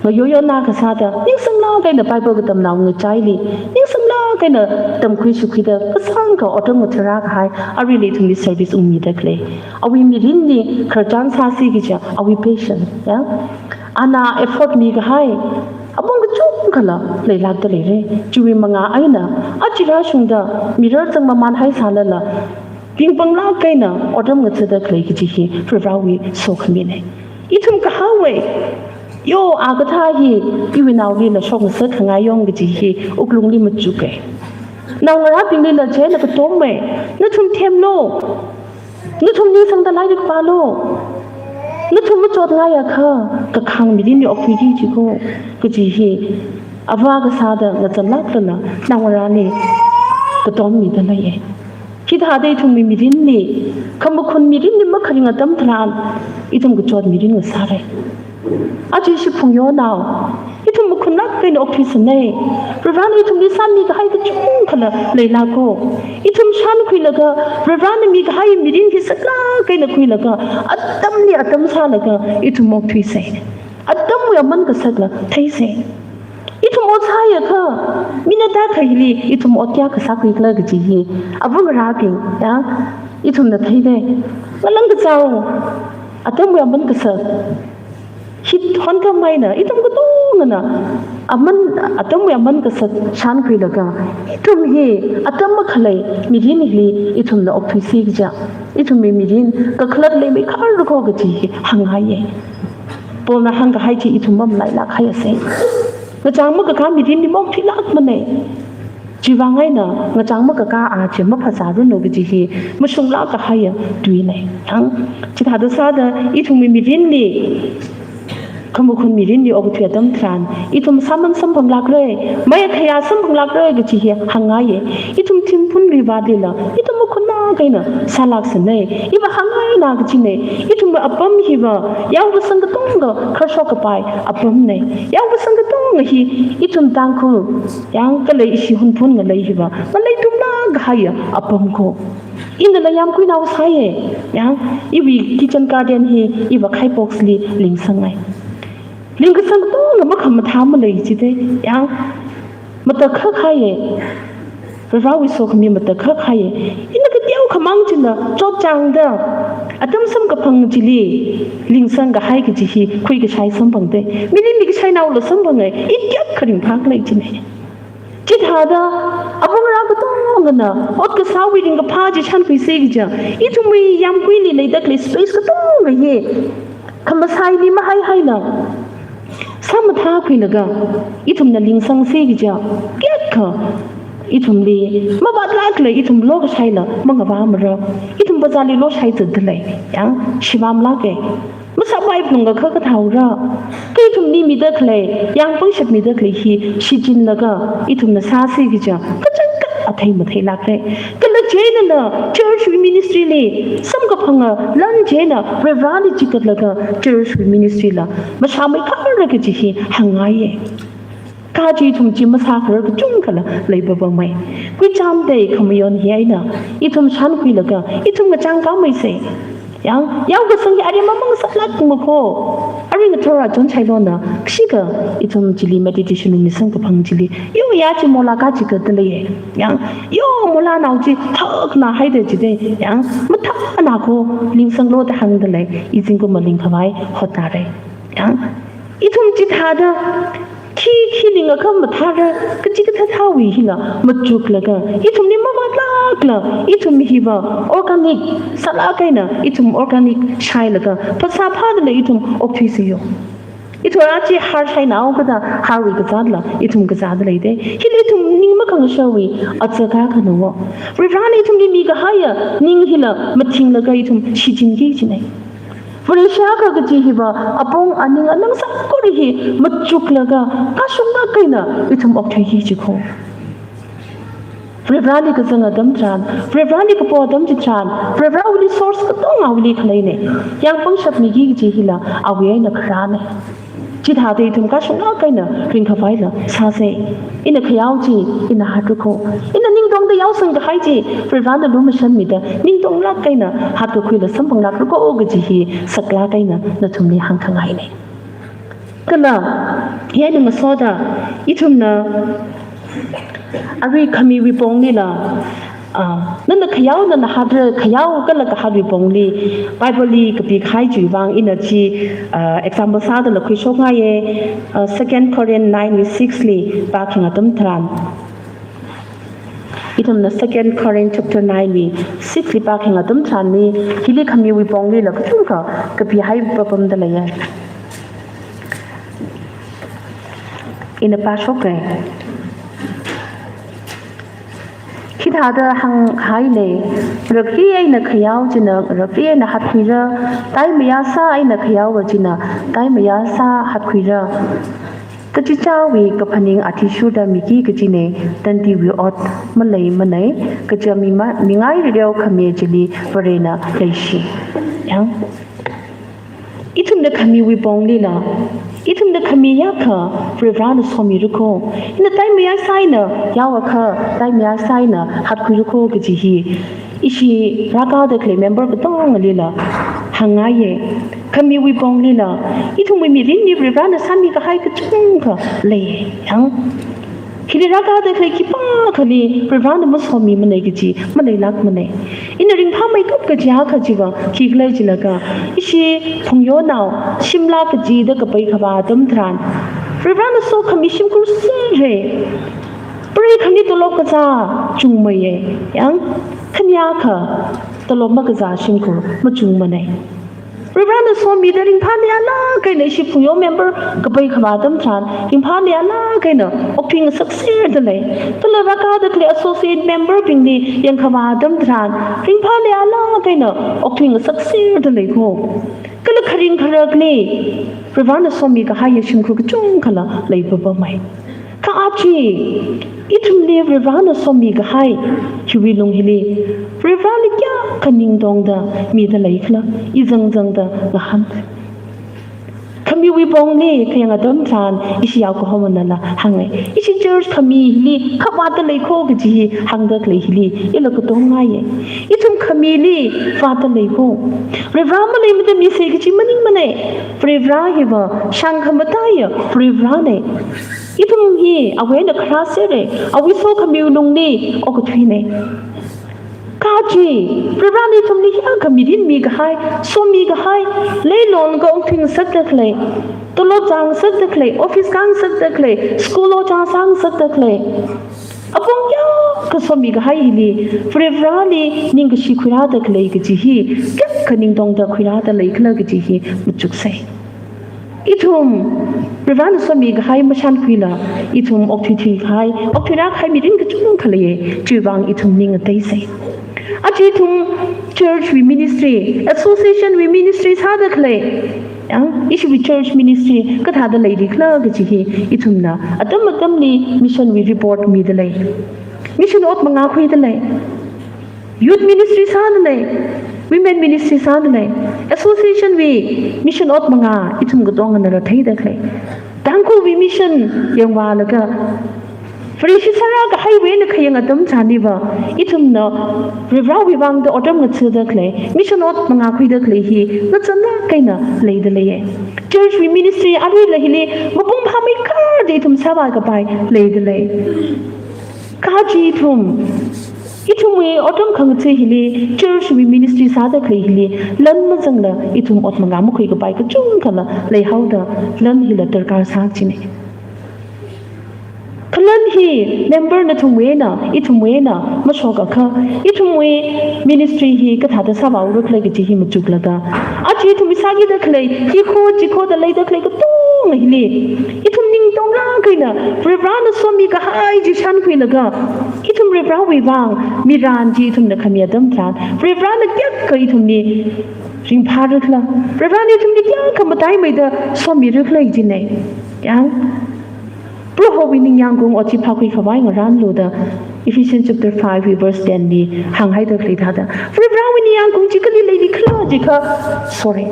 ngayoyona kasāda, ningsanglāk eina Bible katamnao ngachaili, ningsanglāk eina tamkhui shukhuida, kasāngkha otram ngathara kahai, aruila ithumli service ungmida khalei. Awui mirinli khararchan sāsi kaja, awui passion, ya. Ana effort mikahai, apong kachungkhala leilākda leira. Chiwui mangā eina, aja rāshungda, mirar zangmaman haisālala, ringpanglāk eina otram ngathada khalei kaji hi Varivarawui sokhamina. Ithum kahāngva, yo, a kathā hi iwui naolila shokngasak khangai yong kaji hi wuklungli machuka. Naongarābinglila chieina katomva, nathum themlu, nathum ningsangda lairik pālu, nathum machotngaiakha, kakhāng mirinli okthuiki jiko, kaji hi avā kasāda ngazanlāklala naongarāli katommida leiya. Hithāda ithumwui mirinli, khamakhun mirinli makharing atam tharan, ithum kachot mirin ngasāra. Aja ishi phungyonao, ithum makhunnāk eina okthuisana. Varivarana ithumli sāmikahai kachungkhala leilāka. Ithum shānkhuilaga, Varivarana mikahai mirin hi saklāk eina khuilaga, atamli atam sālaga, ithum okthuisa. Atamwui aman kasakla theisa. Ithum ot sāhaiakha, mina tākha hili ithum ot kayākha sākhuikhala kaji hi, avā ngarābing, ya, ithumna theida. Ngalang kachao, atamwui aman kasak, hi honkham eina, ithum katongana, aman, atamwui aman kasak shānkhuilaga, ithum hi atam makhalei mirin hili ithumna okthuisi kaja, ithumwui mirin kakhalat leimei kharko kaji hi hāngngaiya. Paulna hāngkahai chi ithum mamalailāk haiyasa. Ngachang makakā mirinli maokthuilākmana. Chiwui vang eina ngachang makakā a chi maphāsāranu kaji hi mashunglāk kahaiya tuina. Hāng, chithāda sāda ithumwui mirinli, khamakhun mirinli okathui atam tharan, ithum sāman samphanglākra, maya khayā samphanglākra kaji hi hāngngaiya. Ithum thingphunli vadila, ithum makhunnāk eina sālāksana. Iva hāngngaina kajina. Ithumwui apam hiva, yaokasang katonga kharshok kapai apamna. Yaokasang katonga hi, ithum Tangkhul, yang kala ishi Hunphun ngalei hiva, ngalei tumlāk kahaiya apamko. Inala yāmkuinao sāya, yang, iwui kitchen garden hi, iva khai box li lingsangna. Lingkasang katonga makhamathā malei jida, yang, matakhak haiya. Varivarawui sokhami matakhak haiya. Ina kateokhamang chila, chotchāngda, Atam samkaphang chili lingsang kahai kaji hi khuikashai samphangda. Mili mikashainaola samphanga, i kayākha ringphālei jina. Chithāda, apong rā katongana, ot kasāwui ringkaphā chi shānkhuisa kaja, ithumwui yāmguili leida khalei space katonga hi, khamasaili mahaihaila, sāmathākhuilaga, ithumna lingsangsa kaja, kayākha, ithumli, mavātlākla ithum lokashaila, mangavāmara, ithum bazarli loshai zatdalei, yang, shimānlāka. Masāpai phalungakha kathāhaora. Kha ithumli mida khalei, yāng pangshap mida khalei hi, shichinlaga, ithumna sāsa kaja, kachangkhat athei matheilākra. Kala chieina church wui ministry li, samkaphanga lan chieina, Varivarali chikatlaga, church wui ministry la, mashāmeikharra kaji hi, hāngngaiya. Kha chi ithum chi masākharar kachungkhala leipapamei. Kuichamda khamayon hi eina, ithum shānkhuilaga, ithum ngachang kāmeisa. Yang, yaokasang hi aremma mangasālākmako. Arui ngathor achon shailona, kashika ithum chili meditation room li samkaphang chili. Yo ya chi mola kachi kadalei. Yang, yo molanao chi thakna haida jida. Yang, mathānako lingsanglo da hāngdalei. I zingkum malingkhavai hotnāra. Yang, ithum chithāda, khi, khi lingakha mathāra, kachikathā thāwui hila, machuklaga, ithumli mavātlākla, ithum hiva, organic, sālāk eina, ithum organic shailaga, phasā phādala ithum okthuisa yo. Ithum achi har shainao kada, harwui kazātla, ithum kazāda leida. Hili ithum ning makhangashaowui, atsaka khanao. Varivarana ithumli mikahaiya, ning hila, mathinglaga ithum, shichinki jina. Vareshi akha kaji hiva, apong aning anang sākora hi, machuklaga, kashunglāk eina, ithum okthuiki jiko. Varivarali kazang atam tharan, Varivarali kapo atam chitharan, Varivarawuili source katonga awuili khaleina. Yāng pangshap miki kaji hila, awui eina kharāna. Chithāda ithum kashunglāk eina ringkhavaila sāsa. Ina khayao chi, ina hatrako. Ina ningtongda yaosang kahai chi, Varivarana lumashanmida, ningtonglāk eina hatkakhuila samphanglākrako kaji hi, saklāk eina nathumli hāngkhangaina. Kala, hi eina ngasoda, ithumna, arui khamiwui ponglila, ah, nana khayao, nana hatra khayao, kala kahatwui pongli, Bible li kapi kahai chiwui vang ina chi, ah, example sādala khuishokngaiya, ah, Second Corinth nine wui six li pākhayang atam tharan. Ithumna Second Corinth chapter nine wui six li pākhayang atam tharanli, hili khamiwui ponglila kachungkha kapihai papamda leiya. Ina pāshokra. Hithāda hānghaina, rakri eina khayao china, rakri eina hatkhuira, taimayāsā eina khayaowa china, taimayāsā hatkhuira. Kachichāwui kaphaning athishurda miki kajina, tantiwui ot maleimanei, kaja mi ma-, mingai rireo khami chili Varena leishi. Yang. Ithumna khamiwui ponglila, ithumna khami yākha, Varivarana somirako. Ina taimayāsā eina, yaowakha, taimayāsā eina, hatkhuirako kaji hi. Ishi rākada khalei member katongalila, hāngngaiya. Khamiwui ponglila, ithumwui mirinli Varivarana sāmi kahai kachungkha leiya. Yang. Hili rākada khalei khipākhali, Varivarana masomimanei kaji, maleilākmanei. Ina ringphāmeikap kaji akha chiva, khikhala jilaga, ishi phungyonao, shimla kajida kapai khavā atam tharan. Varivarana sokhami shimkhur serra. Preikhami tolop kazā chungmeiya, yang, khani akha, tolop makazā shimkhur machungmanei. Varivarana somida ringphāli alāk eina ishi phungyo member kapai khavā atam tharan, ringphāli alāk eina okthuingasak serda lei. Kala rākada khalei associate member bingli yangkhavā atam tharan, ringphāli alāk eina okthuingasak serda leiko. Kala kharing kharakli, Varivarana somi kahaiya shimkhur kachungkhala leipapamei. Kha aja, ithumli Varivarana somi kahai, hiwui lung hili, Varivarali kayākha ningtongda mida leikhala, i zangzangda ngahān. Khamiwui pongli khayang atam tharan, ishi yaokahomnala hānga. Ishi church khami hili khavātda leiko kaji hāngda khalei hili, ila katongngaiya. Ithum khamili vātda leiko. Varivara maleimada misa kaji maningmanei. Varivara hiva shāngkhamataiya Varivaranei. Ithum hi awui eina kharā sera, awui sokhamiwui lungli okathuinei. Kachi, Varivarana ithumli hiyākha mirin mikahai, somi kahai, leilon ka ongthing sāda khalei, tolop zang sāda khalei, office kang sāda khalei, school ojā sāng sāda khalei, apong kayākha somi kahai hili, Varivarali ningkashi khuirāda khalei kaji hi, kayākha ning tongda khuirāda leikhala kaji hi machuksei. Ithum, Varivarana somi kahai mashankhuila, ithum okthuithui kahai, okthuirā kahai mirin kachungkha leiya, chiwuivang ithum ning ngateisei. Aja ithum church wui ministry, association wui ministry sāda khalei, yang, ishiwui church ministry kathāda leili khala kaji hi, ithumna atam atamli mission wui report mida lei. Mission ot manga khuida lei. Youth ministry sāda lei, women ministry sāda lei, association wui mission ot manga ithum katongana rātheida khalei. Tangkhulwui mission yangvālaga, Vareshi sārā kahaiwui eina khayang atam chāniva, ithumna Varivarawui vangda otram ngathada khalei, mission ot manga khuida khalei hi ngachānlāk eina leida leiya. Church wui ministry aruila hili mapung phāmeikharda ithum sāvā kapai leida lei. Kachi ithum, ithumwui otram khangatha hili, church wui ministry sāda khalei hili, lan mazangla ithum ot manga makhui kapai kachungkhala leihaoda, lan hila darkar sā chine. Kha lan hi member nathumwui eina, ithumwui eina mashokakha, ithumwui ministry hi kathāda sāvāra khalei kaji hi machuklaga, aja ithum sākida khalei, hi kho, chi kho da leida khalei katonga hili, ithum ning tonglāk eina, Varivarana somi kahai chi shankhuilaga, ithum Varivarawui vang mirin chi ithumna khami atam tharan, Varivarana kayākha ithumli ringphāra khala, Varivarana ithumli kayākha mataimeida somira khala jinei. Yang, Prohowui ningyāng kaung ot chi phākhui khavai ngaranlu da Ephesians chapter five wui verse ten li hānghaida khalei thāda, Varivarawui ningyāng kaung chi kali leili khala jiakha, sorry.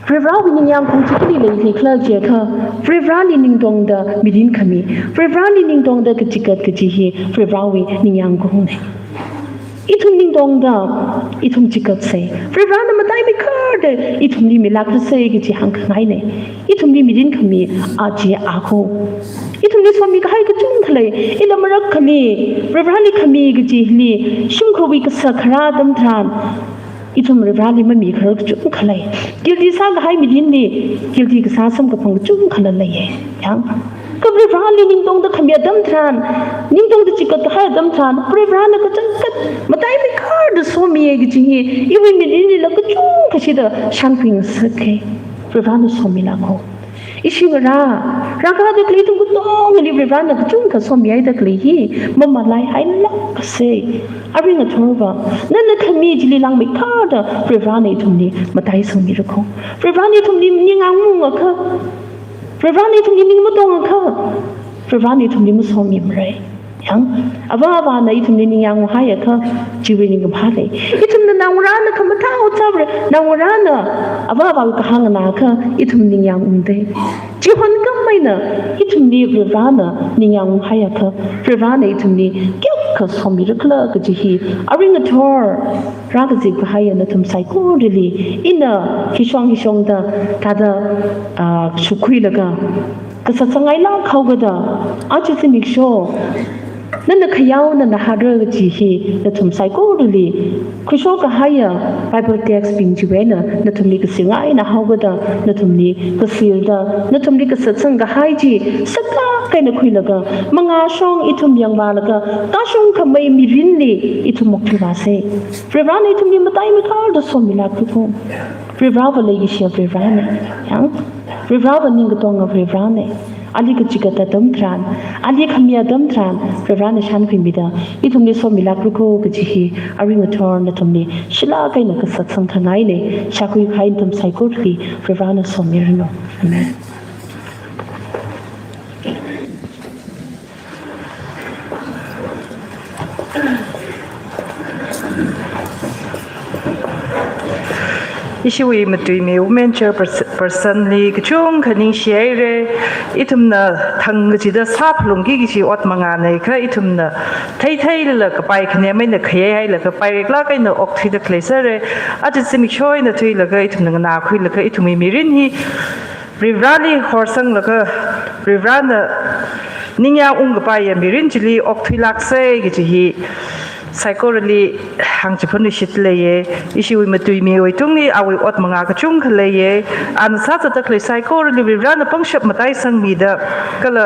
Varivarawui ningyāng kaung chi kali leili khala jiakha, Varivarali ning tongda mirin khami, Varivarali ning tongda kachikat kaji hi Varivarawui ningyāng kaungnei. Ithum ning tongda, ithum chikatsei. Varivarana mataimeikharda ithumli milākrasei kaji hāngkhangainei. Ithumli mirin khami aja a kho. Ithumli somi kahai kachungkha lei. Ila marak khami, Varivarali khami kaji hili, shimkhurwui kasā kharā atam tharan, ithum Varivarali mamikharar kachungkha lei. Guilty sākahai mirinli, guilty kasā samkaphang kachungkhala leiya. Yang, kha Varivarali ning tongda khami atam tharan, ning tongda chikat kahai atam tharan, Varivarana kachangkhat mataimeikharda somiya kaji hi, iwui mirinlila kachungkha shida shankhui ngasakkei. Varivarana somila kho. Ishi ngarā, rākada khalei ithum katongali Varivarana kachungkha somihaida khalei hi, mamalaihailāksei. Arui ngathorva, nana khami chili langmeikharda Varivarana ithumli mataisangmira kho. Varivarana ithumli ningyāng ungakha, Varivarana ithumli ning matongakha, Varivarana ithumli masomimara. Yang, avā avāna ithumli ningyāng unghaiakha, chiwui ningkaphā lei. Ithumna naongarāna khamathā otsabre, naongarāna avā avāwui kahāng nganāakha, ithum ningyāng ungdei. Chihon kameina, ithumli Varivarana ningyāng unghaiakha, Varivarana ithumli kayākha somira khala kaji hi, arui ngathor rākazip kahaiya nathum saikorali, ina hishong hishongda, thāda, ah, shukhuilaga, kasatsangngailāk haokida, aja zimiksho, nana khayao nana hāra kaji hi, nathum saikorali, khuisho kahaiya Bible text bing chiwui eina, nathumli kasir ngaina haokida, nathumli kasirda, nathumli kasatsang kahai chi, saklāk eina khuilaga, mangāshong ithum yangvālaga, kashung khamei mirinli ithum mokthuivāsei. Varivarana ithumli mataimeikharda somilākra kho. Varivarava leikashiya Varivaranei. Yang, Varivarava ningkatonga Varivaranei. Ali kachikat atam tharan, ali khami atam tharan, Varivarana shankhuimida, ithumli somilākra kho kaji hi, arui ngathor nathumli shilāk eina kasatsang khangainei, shākhui kahai nathum saikorali, Varivarana somiranu. Amen. Ishiwui matuimi women chairperson li kachungkha ningshihaira, ithumna thang kachida sāphalungki kaji ot mangānei kha ithumna theithei lala kapai khanem eina khayei hailaga paireklāk eina okthuida khalei sāra, aja zimiksho eina thuilaga ithumna nganākhuilaga ithumwui mirin hi Varivarali horsanglaga Varivarana Ningyāng ungkapaiya mirin chili okthuilāksa kaji hi saikorali hāngchiphunluishitda leiya. Ishiwui matuimiwui tungli awui ot mangā kachungkha leiya. Ana sāzatda khalei saikorali Varivarana pangshap mataisangmida, kala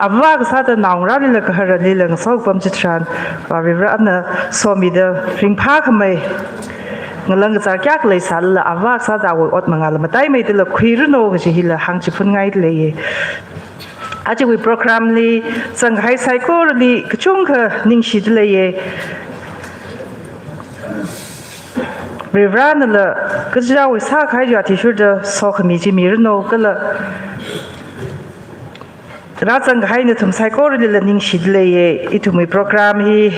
avā kasāda naongarālila gaharalila ngasopam chitharan, Varivarana somida ringphākhamei ngalang kazā kayākha leisālala, avā kasāda awui ot mangāla mataimeidala khuiranu kaji hila hāngchiphunngaida leiya. Ajawui program li zangkahai saikorali kachungkha ningshida leiya. Varivaranala kachichāwui sākahai chi athishurda sokhami chi miranu, kala rāzangkahai nathum saikoralila ningshida leiya. Ithumwui program hi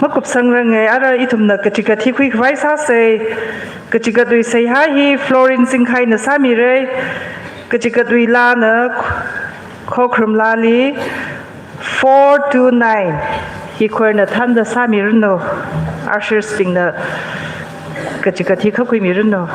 makupsangranga, ara ithumna kachigat hi khuikhavai sāsa. Kachigatwui seihā hi Florence Singkhaina sāmira. Kachigatwui laana Khokharum laali four two nine. Hi choir na thānda sāmiranu. Ushers bingna kachigat hi khuimiranu.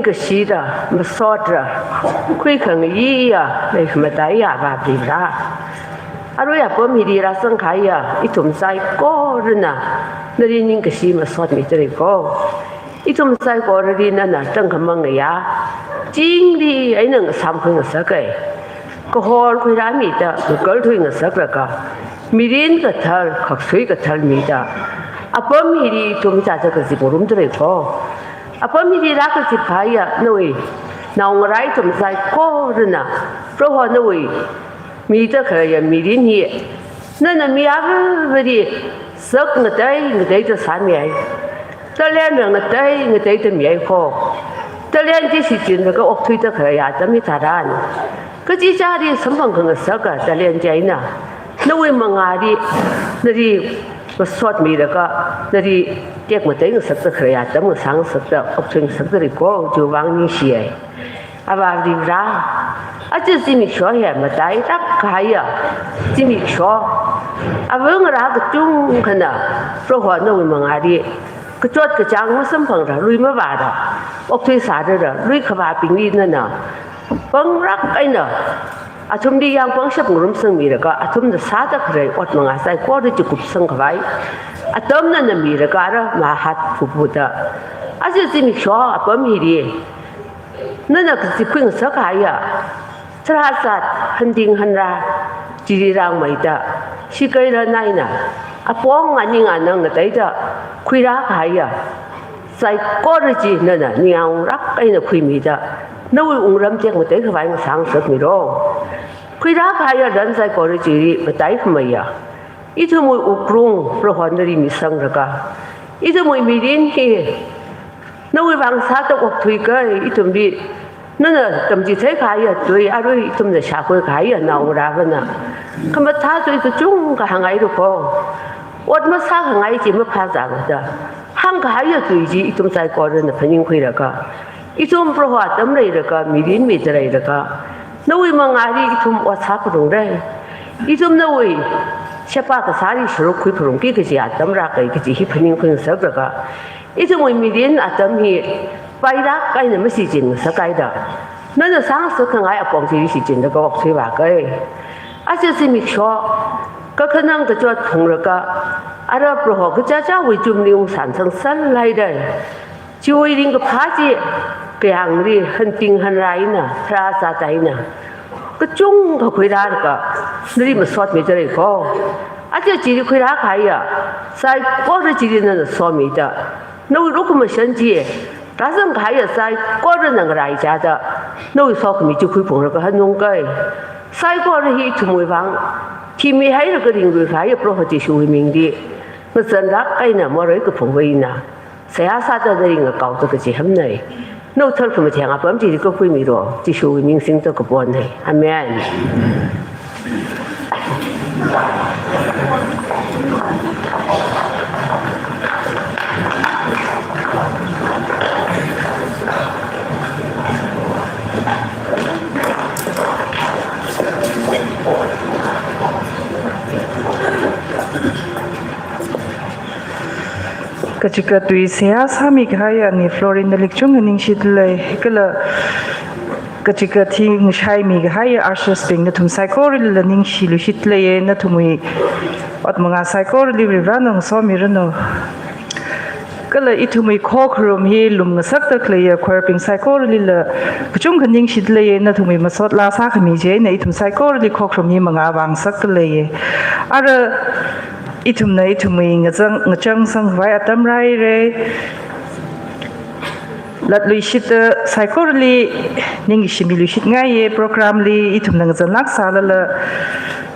kashida masotra, khuikhangayiya leikhamataiya Avā Varivara. Arui apam hili rāzangkahaiya ithum saikorana nali ningkashi masotmidalei ko. Ithum saikorali nana tangkhamang ngayā, chingri eina ngasamkhui ngasakai. Kahor khuirāmida ngakalthui ngasaklaga, mirin kathar, khaksui kathar mida apam hili ithum chāchā kazip ngarumdalei ko. Apam hili rākazipkahaiya nawui naongarā ithum saikorana Proho nawui mida khaleiya mirin hi nana mi aruirui sak ngatei ngateida sāmihai. Talent ngatei ngateida mihai ko. Talent chi shichinlaga okthuida khaleiya atam hitharan, kachichāli samphang khangasaka talent chi eina nawui mangāli nali masotmilaga, nali tekmatei ngasakta khaleiya atam ngasā ngasakta, okthui ngasakdalei ko, chiwui vang ningshihai. Avā Varivara, aja zimiksho hi matailāk kahaiya zimiksho. Ava ngarā kachungkhana Proho nawui mangāli kachot kachāng masamphangra, lui mavāra, okthui sārara, lui khavābingli nana pangrak eina athumli yāng pangshap ngarumsangmilaga, athumna sāda khalei ot mangā saikora chi kupsangkhavai atam nana milaga, ara mahat kupuda, aja zimiksho apam hili nana kazipkhui ngasakkahaiya tharāzat, hanting hanrā, chili rāngmeida, shikei ran eina apong aning anang ngateida khuirākahaiya saikora chi nana ningyāng rak eina khuimida, nawui wungram tekmatei khavai ngasā ngasakmilo. Khuirākahaiya ran saikora chili mataikhameiya ithumwui wuklung Proho nali misanglaga, ithumwui mirin hi nawui vang sāda okthuikahai, ithumli nana tamchitheikahaiya tui, arui ithumna shākhuikahaiya naongarāvana khamathā tui kachungkha hāngngaira ko. Ot masākhangai chi maphāzāmada hāngkahaiya tui chi ithum saikorana phaningkhuilaga, ithum Proho atam leilaga, mirin mida leilaga, nawui mangāli ithum ot sāphalungra. Ithum nawui sheba kasāli sharuk khuiphalungki kaji atam rākai kaji hi phaningkhui ngasaklaga, ithumwui mirin atam hi pailāk eina mashichin ngasakhaida, nana sāngasakkhangai apong chili shichinlaga okthuivākai. Aja zimiksho kakhanang kachot phunglaga, ara Proho kachichāwui chumli ungshān sangsānlaidalei. Chiwui ringkaphā chi kayāngli hanting hanrā eina, tharāzat eina kachungkha khuirālaga nali masotmidalei ko. Aja chili khuirākahaiya saikora chili nana somida, nawui lukhamashan chi rāzangkahaiya saikorana ngaraichāda, nawui sokhami chi khuiphunglaga hanungkai. Saikora hi ithumwui vang thimihailaga ringluikahaiya Proho Jishuwui mingli ngazanlāk eina morei kaphungwui eina seihā sāda nali ngakaoda kachihānnei. Nawui tharkhamatheng apam chili kakhuimilo, Jishuwui ming singda kaponnei. Amen. Kachikattawui seihā sāmikahaiya ani Florine-li kachungkha ningshidalei, kala kachikatta hi ngashaimikahaiya ushers bing nathum saikoralila ningshiluishitleiye, nathumwui ot mangā saikorali Varivarana ngasomiranu. Kala ithumwui khokharum hi lumngasakda khaleiya choir bing saikoralila kachungkha ningshidalei, nathumwui masot laa sākhami chieina ithum saikorali khokharum hi mangā vāngasakdaleiye. Ara ithumna ithumwui ngazang, ngachangsangkhavai atam rāhaira. Latluishitda saikorali ningkashi miluishitngaiye, program li ithumna ngazanlāk sālala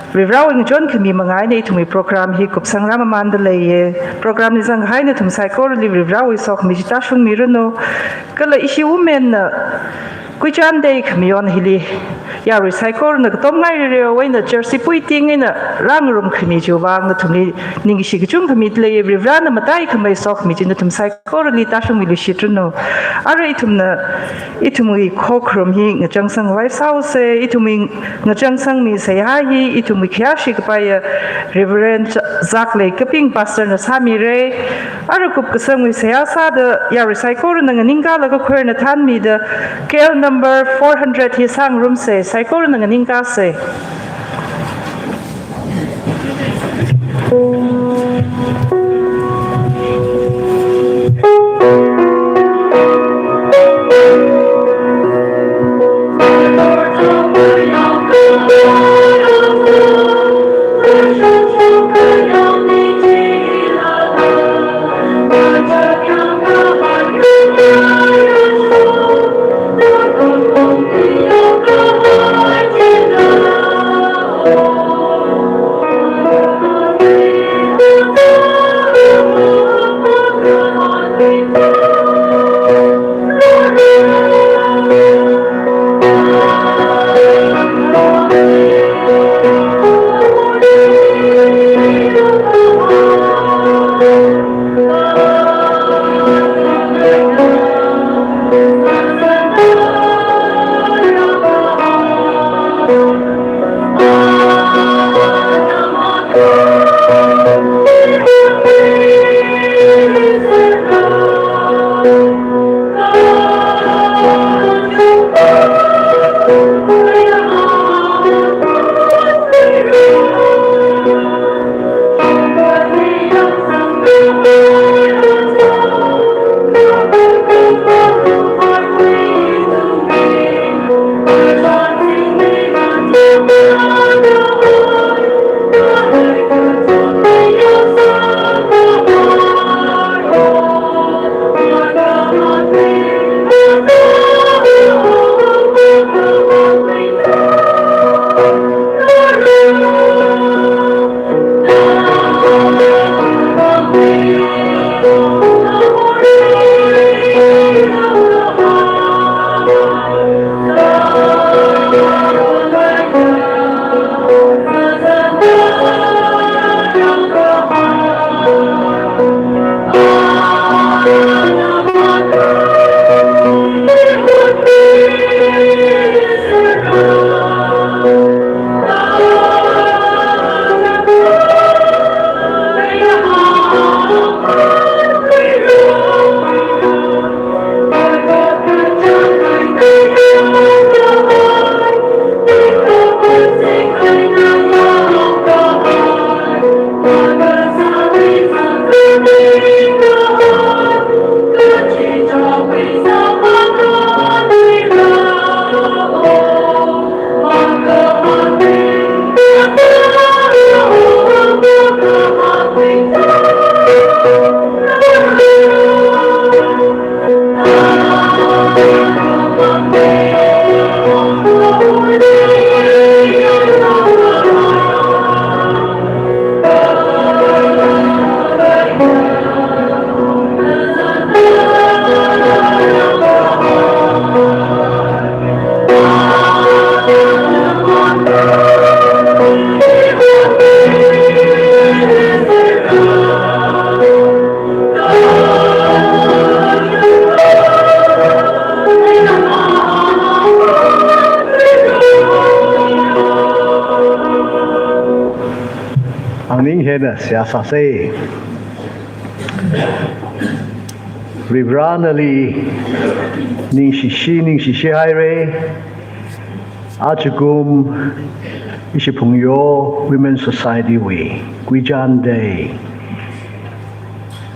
Varivarawui ngachonkhami mangā eina ithumwui program hi kupsangrā mamāndaleiye. Program li zangkahai nathum saikorali Varivarawui sokhami chi tāshungmiranu. Kala ishi women na kuichan day khamayon hili yarui saikorana katomngai rereo eina church puiting eina rāngarum khami chiwui vang nathumli ningshi kachungkha midalei, Varivarana mataikhamei sokhami chi nathum saikorali tāshungmilu shitranu. Ara ithumna, ithumwui khokharum hi ngachangsang vaisāsa, ithumwui ngachangsangmi seihā hi ithumwui khayāshi kapaiya Reverend Cha-, Zaklei Kaping Pastor na sāmira. Ara kupkasangwui seihā sāda yarui saikorana nganingkalaga choir na thānmida, K L number four hundred hi sāngarumsa, saikorana nganingkasa. Angning hena seihā sāsa. Varivarana nali ningshishi, ningshishi haira. Ajakum ishi Phungyo Women Society wui Guijan Day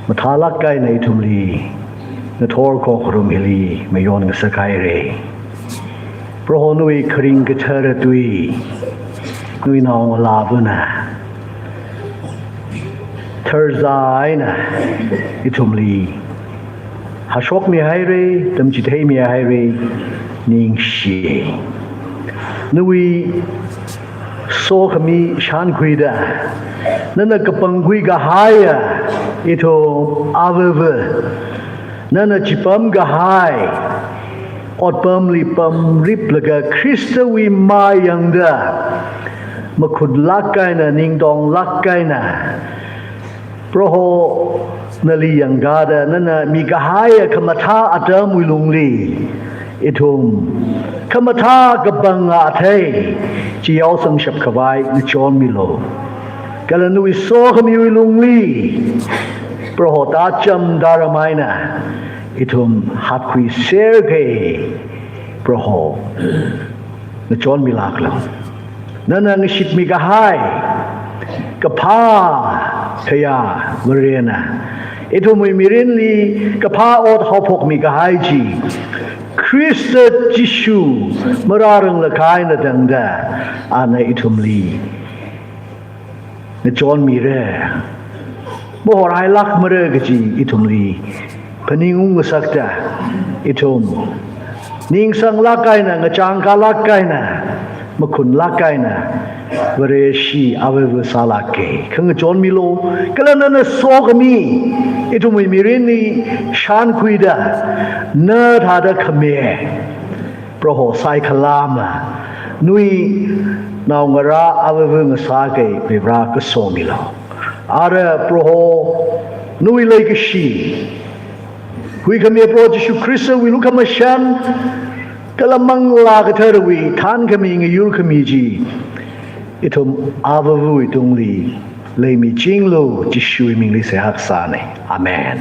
mathālāk eina ithumli ngathor khokharum hili mayon ngasak haira. Proho nawui kharing kathara tui, nawui naongalāvana tharzā eina ithumli hashokmi haira, tamchitheimi haira, ningshi. Nawui sokhami shānkhuida, nana kapangkhui kahaiya ithum avava, nana chipam kahai, otpamli pamriplaga Khristawui mayangda makhut lāk eina, ningtong lāk eina, Proho nali yangkada nana mikahaiya khamathā atamwui lungli, ithum khamathā kapanga athei chi yaosangshap khavai ngachonmilu. Kala nawui sokhamiwui lungli Proho tācham tāram eina ithum hatkhuiserkei. Proho, ngachonmilāklu. Nana ngashitmi kahai kaphā khayā Varena ithumwui mirinli kaphā ot haophokmi kahai chi Khrista Jishu marāranglakha eina tangda ana ithumli ngachonmira, mahorhailākmara kaji ithumli phaningung ngasakta, ithum ningsanglāk eina, ngachangkhalāk eina, makhunlāk eina Vareshi avāva sālāka. Kha ngachonmilu, kala nana sokhami ithumwui mirinli shānkhuida, na thāda khami Proho saikhala ma, nawui naongarā avāva ngasākei Vare, kasomilu. Ara Proho, nawui leikashi, huikhami Proho Jishu Khristawui lukhamashan kala Manglā Katharawui thānkhami ngayurkhami chi ithum avāvawui tungli leimichinglu, Jishuwui mingli seihā kasāna. Amen.